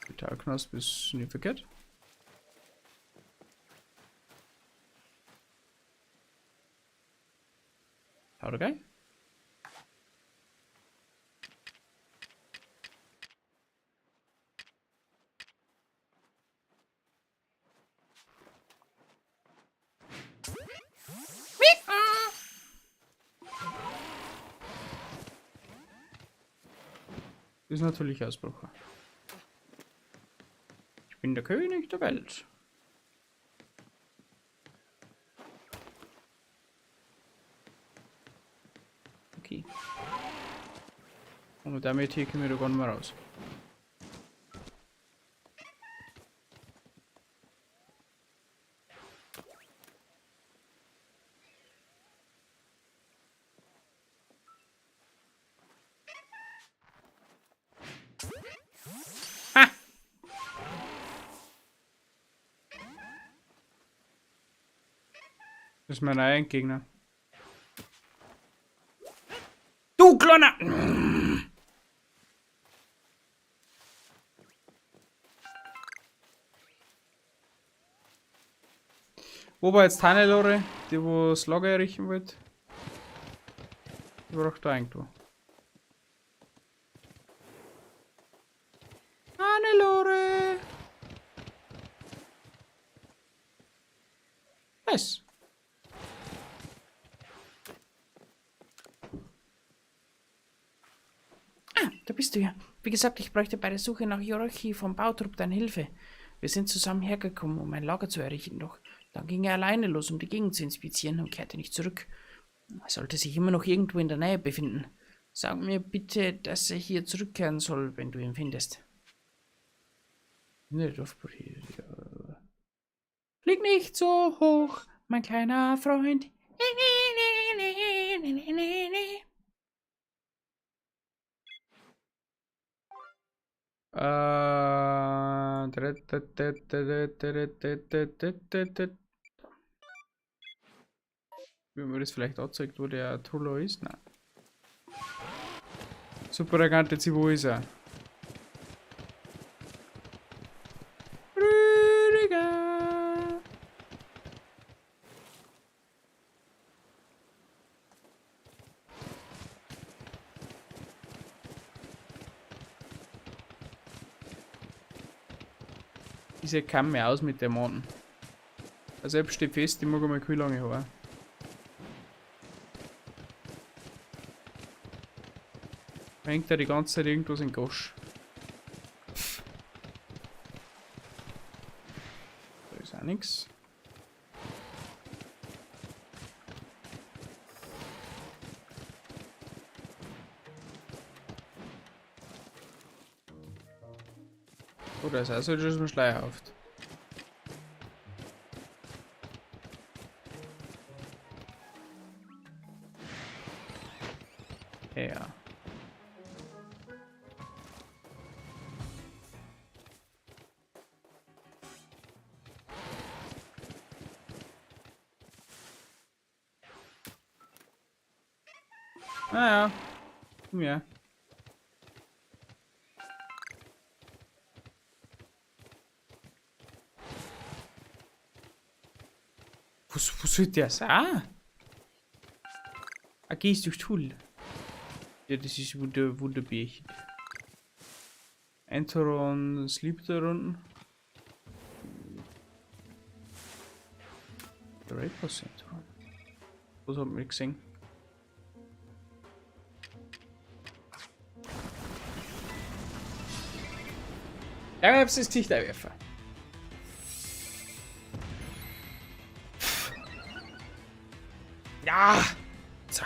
Speaker 1: Metallknospe ist nicht verkehrt. Haut geil. Ist natürlich Ausbruch. Ich bin der König der Welt. Okay. Und damit hier kommen wir da gar nicht mehr raus. Das ist mein Endgegner. Du Kleiner! Wo war jetzt Hannelore, die wo das Lager errichten wollte? Die war doch da irgendwo. Hannelore! Nice.
Speaker 2: Ah, da bist du ja. Wie gesagt, ich bräuchte bei der Suche nach Yorochi vom Bautrupp deine Hilfe. Wir sind zusammen hergekommen, um ein Lager zu errichten, doch dann ging er alleine los, um die Gegend zu inspizieren und kehrte nicht zurück. Er sollte sich immer noch irgendwo in der Nähe befinden. Sag mir bitte, dass er hier zurückkehren soll, wenn du ihn findest.
Speaker 1: Ne,
Speaker 2: Flieg nicht so hoch, mein kleiner Freund.
Speaker 1: Wie mir das vielleicht auch zeigt, wo der Trullo ist? Nein. Super erkannt, jetzt wo ist er? Rüdiger! Diese kam mir aus mit Dämonen. Also selbst steht fest, ich mag einmal kühl lange Haare. Hängt da die ganze Zeit irgendwas in Gosch. Da ist auch nichts. Oh, da ist auch so etwas schleierhaft. Ja. Naja. Ja. Wo soll der sein? Ah, gehst durch Tool. Ja, das ist Wunderbärchen. Enteron sleep da unten. Der Raid Boss Enteron. Was hat man gesehen? Ja, ich hab's das Gesicht einwerfen. Ja! So.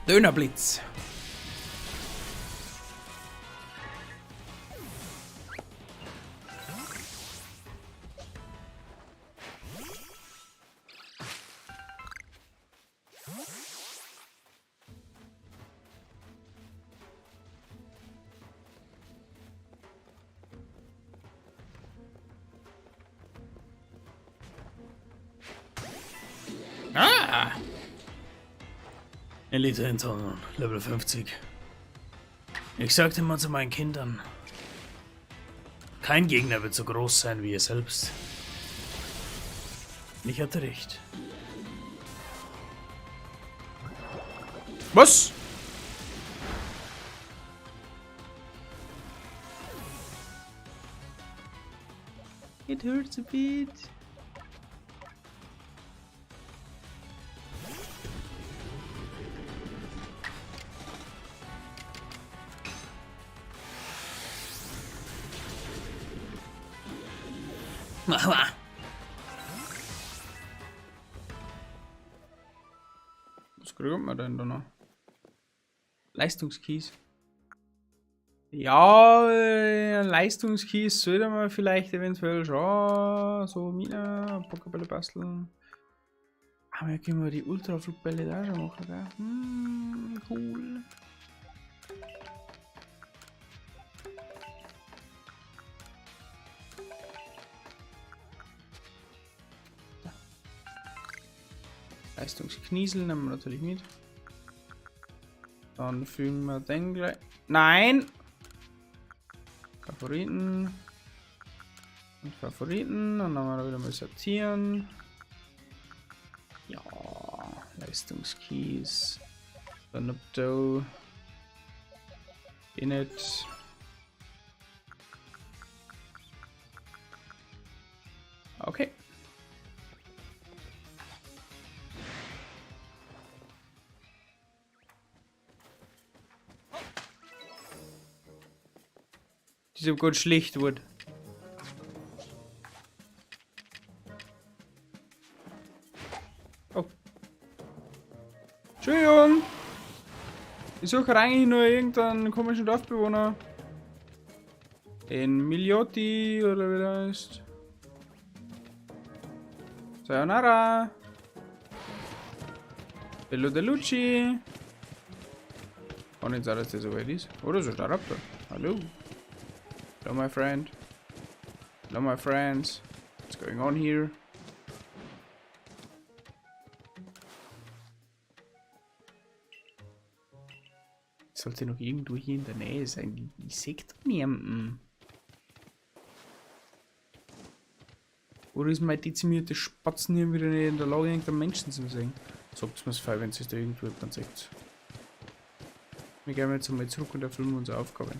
Speaker 1: Dönerblitz. Ah!
Speaker 3: Elite Inton, Level 50. Ich sagte immer zu meinen Kindern, kein Gegner wird so groß sein wie ihr selbst. Ich hatte recht.
Speaker 1: Was? It hurts a bit. Was kriegt man denn da noch? Leistungskies. Ja, Leistungskies sollte man vielleicht eventuell schon so Mina, Pokébälle basteln. Aber ja, können wir die Ultraflugbälle da schon machen, gell? Hm, cool. Leistungskniesel nehmen wir natürlich mit. Dann fügen wir den gleich. Nein! Favoriten. Und Favoriten. Und dann haben wir wieder mal sortieren. Ja, Leistungskeys. Dann Init. Okay. Die ist gut schlecht wird. Oh. Entschuldigung. Ich suche eigentlich nur irgendeinen komischen Dorfbewohner. Den Miliotti oder wie der heißt. Sayonara. Bello Delucci. Und jetzt dass der so weit ist. Oder so Staraptor. Hallo. Hello, my friend. Hello, my friends. What's going on here? Sollte noch irgendwo hier in der Nähe sein. Ich sehe doch niemanden. Oder ist mein dezimierte Spatzen hier wieder nicht in der Lage, irgendeinen Menschen zu sehen? Sagt mir's frei, wenn es da irgendwo dann seht. Wir gehen jetzt einmal zurück und erfüllen unsere Aufgabe.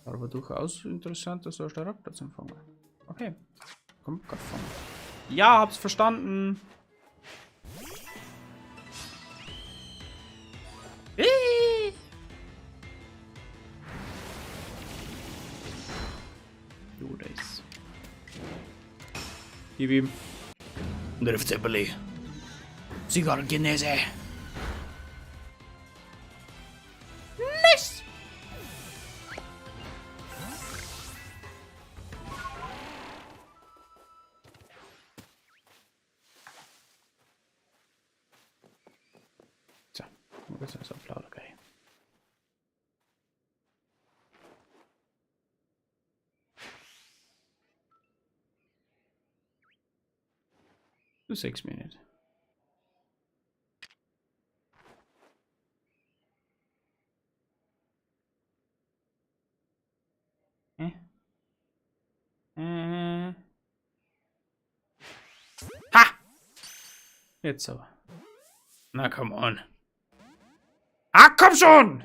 Speaker 1: Aber durchaus interessant, dass da ein Raptor zum Fangen. Okay. Komm, fangen. Ja, hab's verstanden. Jo, da ist. Gib ihm.
Speaker 3: Driftzeppeli. Zigarrenkinese.
Speaker 1: Nice! So, das ist Applauderei. Du 6 Minuten. Hä? Ha! Jetzt aber.
Speaker 3: Na, come on.
Speaker 1: Ah, komm schon!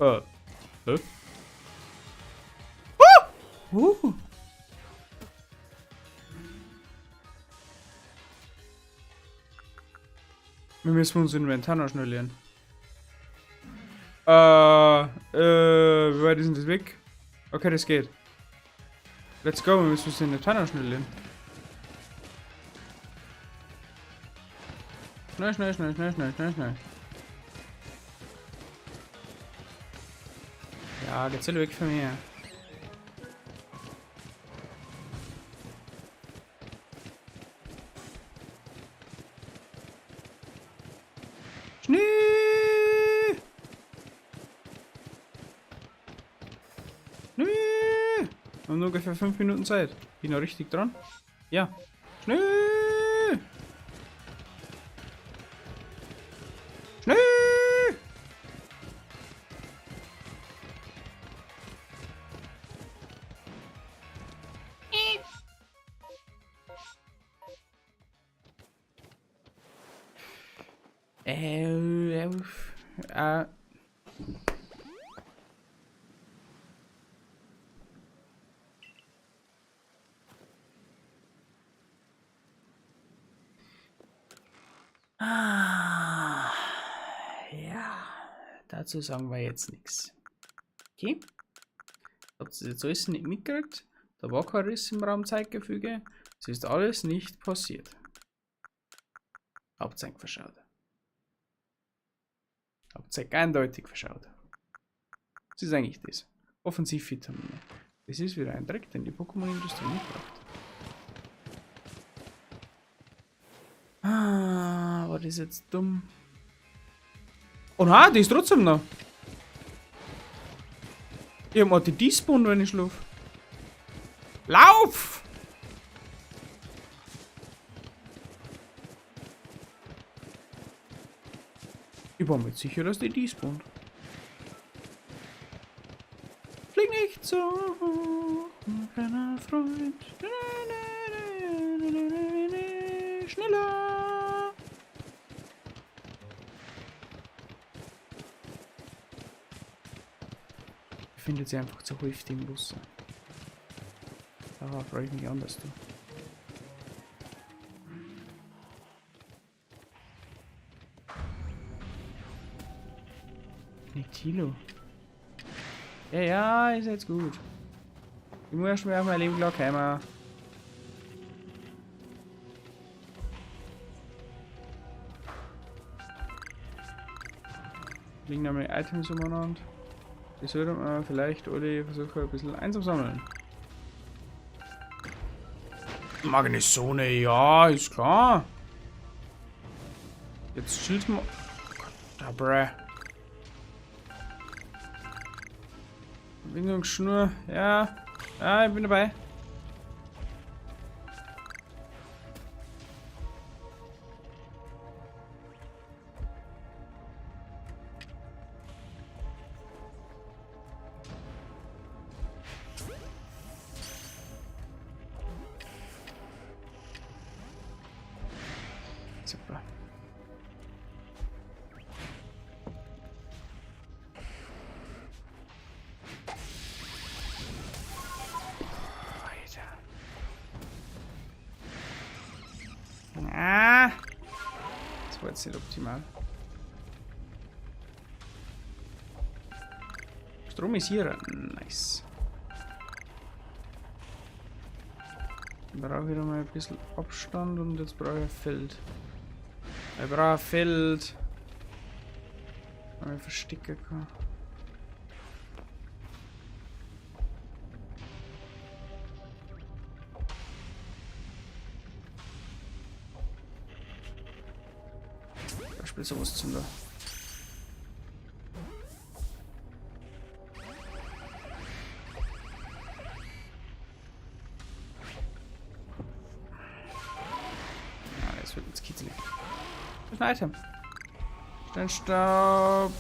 Speaker 1: Hä? Ah! Wir müssen unser Inventar noch schnell lernen. Wie weit ist denn das weg? Okay, das geht. Let's go, wir müssen unser Inventar noch schnell lernen. Schnell, schnell, schnell, schnell, schnell, schnell, schnell. Ja, geht's alle weg von mir. Schnee! Schnee! Wir haben nur ungefähr 5 Minuten Zeit. Bin ich noch richtig dran? Ja. Schnee! Schnee!
Speaker 2: Ah, ja, dazu sagen wir jetzt nix. Okay. Habt ihr jetzt alles nicht mitgekriegt? Da war kein Riss im Raumzeitgefüge. Es ist alles nicht passiert. Habt ihr verschaut. Habt ihr eindeutig verschaut. Was ist eigentlich das? Offensivvitamine. Das ist wieder ein Dreck, den die Pokémon-Industrie nicht braucht. Ah, war das jetzt dumm?
Speaker 1: Oh nein, die ist trotzdem noch. Ich hab mal die despawn, wenn ich schlaf. Lauf! Ich war mir sicher, dass die despawnt. Flieg nicht so hoch, mein kleiner Freund. Schneller! Ich finde sie einfach zu häufig im Bus. Da freue ich mich anders, du. Tilo. Ja, ja, ist jetzt gut. Ich muss erst mal auf mein Leben klarkommen. Liegen da meine Items umeinander. Die sollte man vielleicht alle versuchen, ein bisschen einzusammeln. Magnesone, ja, ist klar. Jetzt chillt mal. Oh Gott, da bräh. Verbindungsschnur, ja. Ja, ich bin dabei. Super. Ah, das war jetzt nicht optimal. Stromisierer, nice. Dann brauche ich wieder mal ein bisschen Abstand und jetzt brauche ich ein Feld. Ich brauche ein Feld. Weil ich verstecken kann. Beispiel sowas zum da. Ja, das wird jetzt kitzelig. Das ist ein Item. Sternstaub.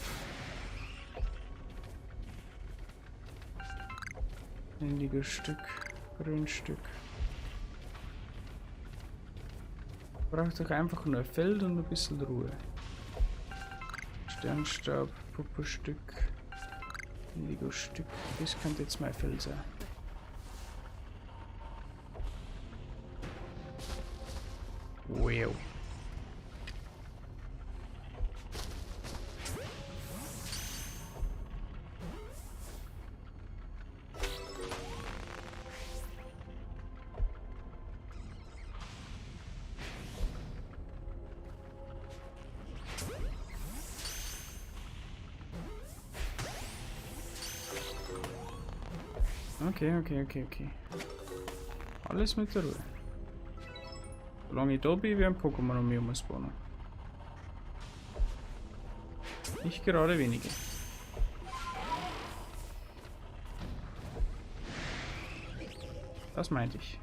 Speaker 1: Indigo-Stück, Grünstück. Braucht doch einfach nur ein Feld und ein bisschen Ruhe. Sternstaub, Purpurstück, Indigo-Stück. Das könnte jetzt mein Feld sein. Wow. Okay. Alles mit der Ruhe. Solange ich da bin, werden Pokémon um mich herumspawnen. Nicht gerade wenige. Das meinte ich.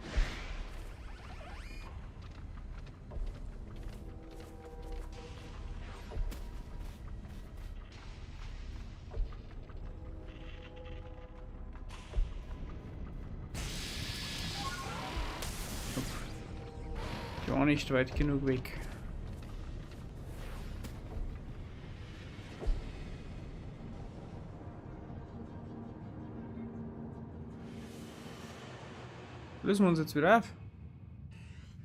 Speaker 1: Ich war nicht weit genug weg. Lösen wir uns jetzt wieder auf.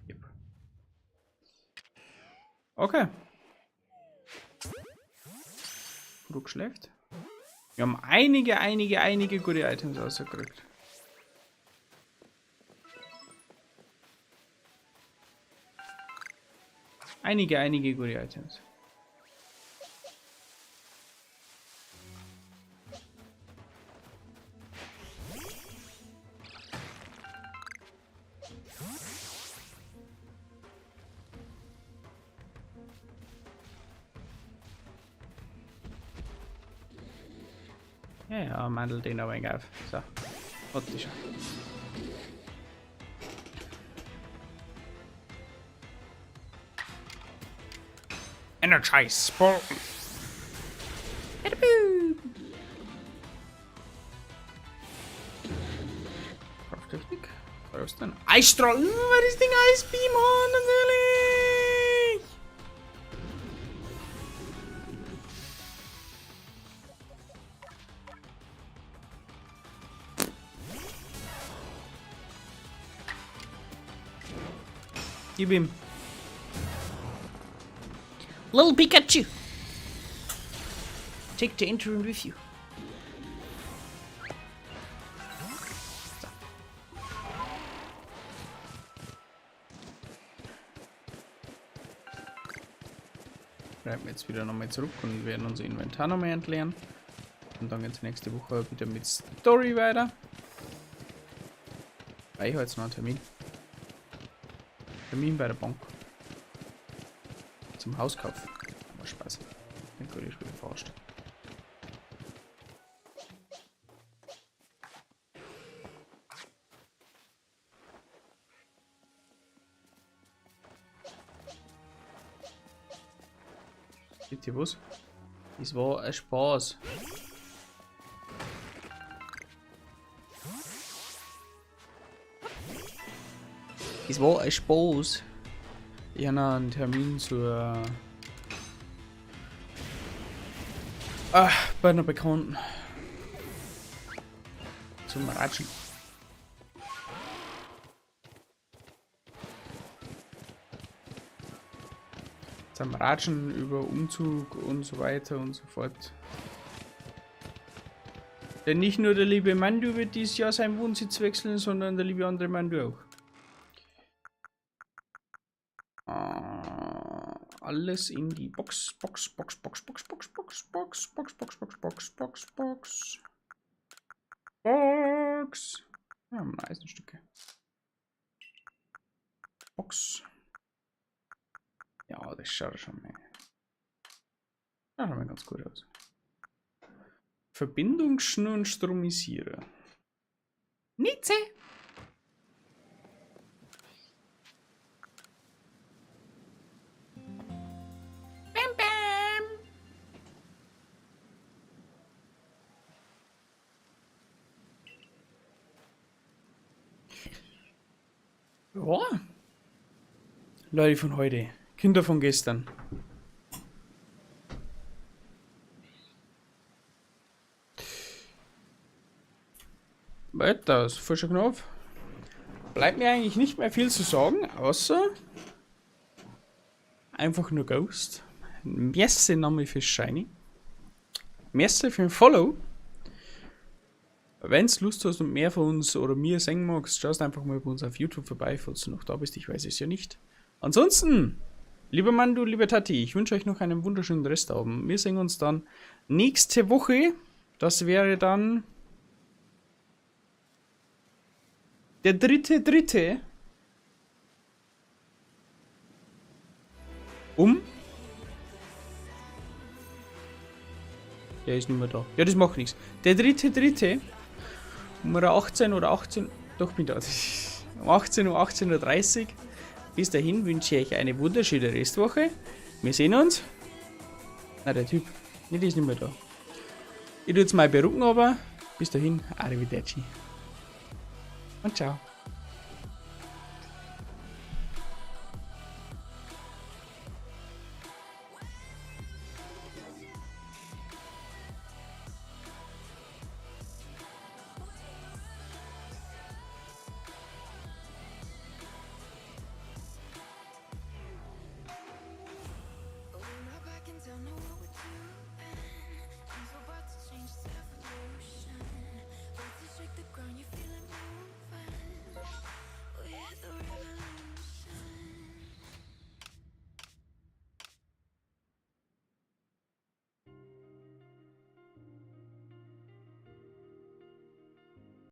Speaker 1: Yep. Okay. Gut schläft. Wir haben einige gute Items rausgekriegt. Einige gute Items. Ja, Mandel den aber auf. So, warte schon. Energize Ball. Krafttechnik. Was ist denn? Eisstrahl! Was ist Ding Eisbeam an, natürlich! Gib ihm.
Speaker 2: Little Pikachu! Take the interim with you.
Speaker 1: So. Bleiben wir jetzt wieder nochmal zurück und werden unser Inventar nochmal entleeren. Und dann geht's nächste Woche wieder mit Story weiter. Weil ich habe jetzt noch einen Termin. Termin bei der Bank. Zum Hauskauf. Aber Spaß. Den könnte ich wieder verarscht. Bitte was? Es war ein Spaß. Es war ein Spaß. Ich habe noch einen Termin zur... bei einer Bekannten. Zum Ratschen. Zum Ratschen über Umzug und so weiter und so fort. Denn nicht nur der liebe Mandu wird dieses Jahr seinen Wohnsitz wechseln, sondern der liebe andere Mandu auch. Alles in die Box, Box, Box, Box, Box, Box, Box, Box, Box, Box, Box, Box, Box, Box. Box. Wir haben Eisenstücke. Box. Ja, das schaut schon mal. Ja, schaut mal ganz gut aus. Verbindungsschnur und Stromisierer. Nitze! Bam, bam! Ja. Leute von heute. Kinder von gestern. Weiter, ist falscher Knopf. Bleibt mir eigentlich nicht mehr viel zu sagen, außer einfach nur Ghost. Merci nochmal fürs Shiny. Merci für den Follow. Wenn's Lust hast und mehr von uns oder mir sehen magst, schaust einfach mal bei uns auf YouTube vorbei, falls du noch da bist, ich weiß es ja nicht. Ansonsten, lieber Mandu, liebe Tati, ich wünsche euch noch einen wunderschönen Restabend. Wir sehen uns dann nächste Woche. Das wäre dann der dritte. Um. Der ist nicht mehr da. Ja, das macht nichts. Der dritte. Um 18 oder 18. Doch, bin da. Um 18 Uhr, 18:30 Uhr. Bis dahin wünsche ich euch eine wunderschöne Restwoche. Wir sehen uns. Na, der Typ. Nee, der ist nicht mehr da. Ich tue jetzt mal Perücken aber. Bis dahin, arrivederci. Und ciao.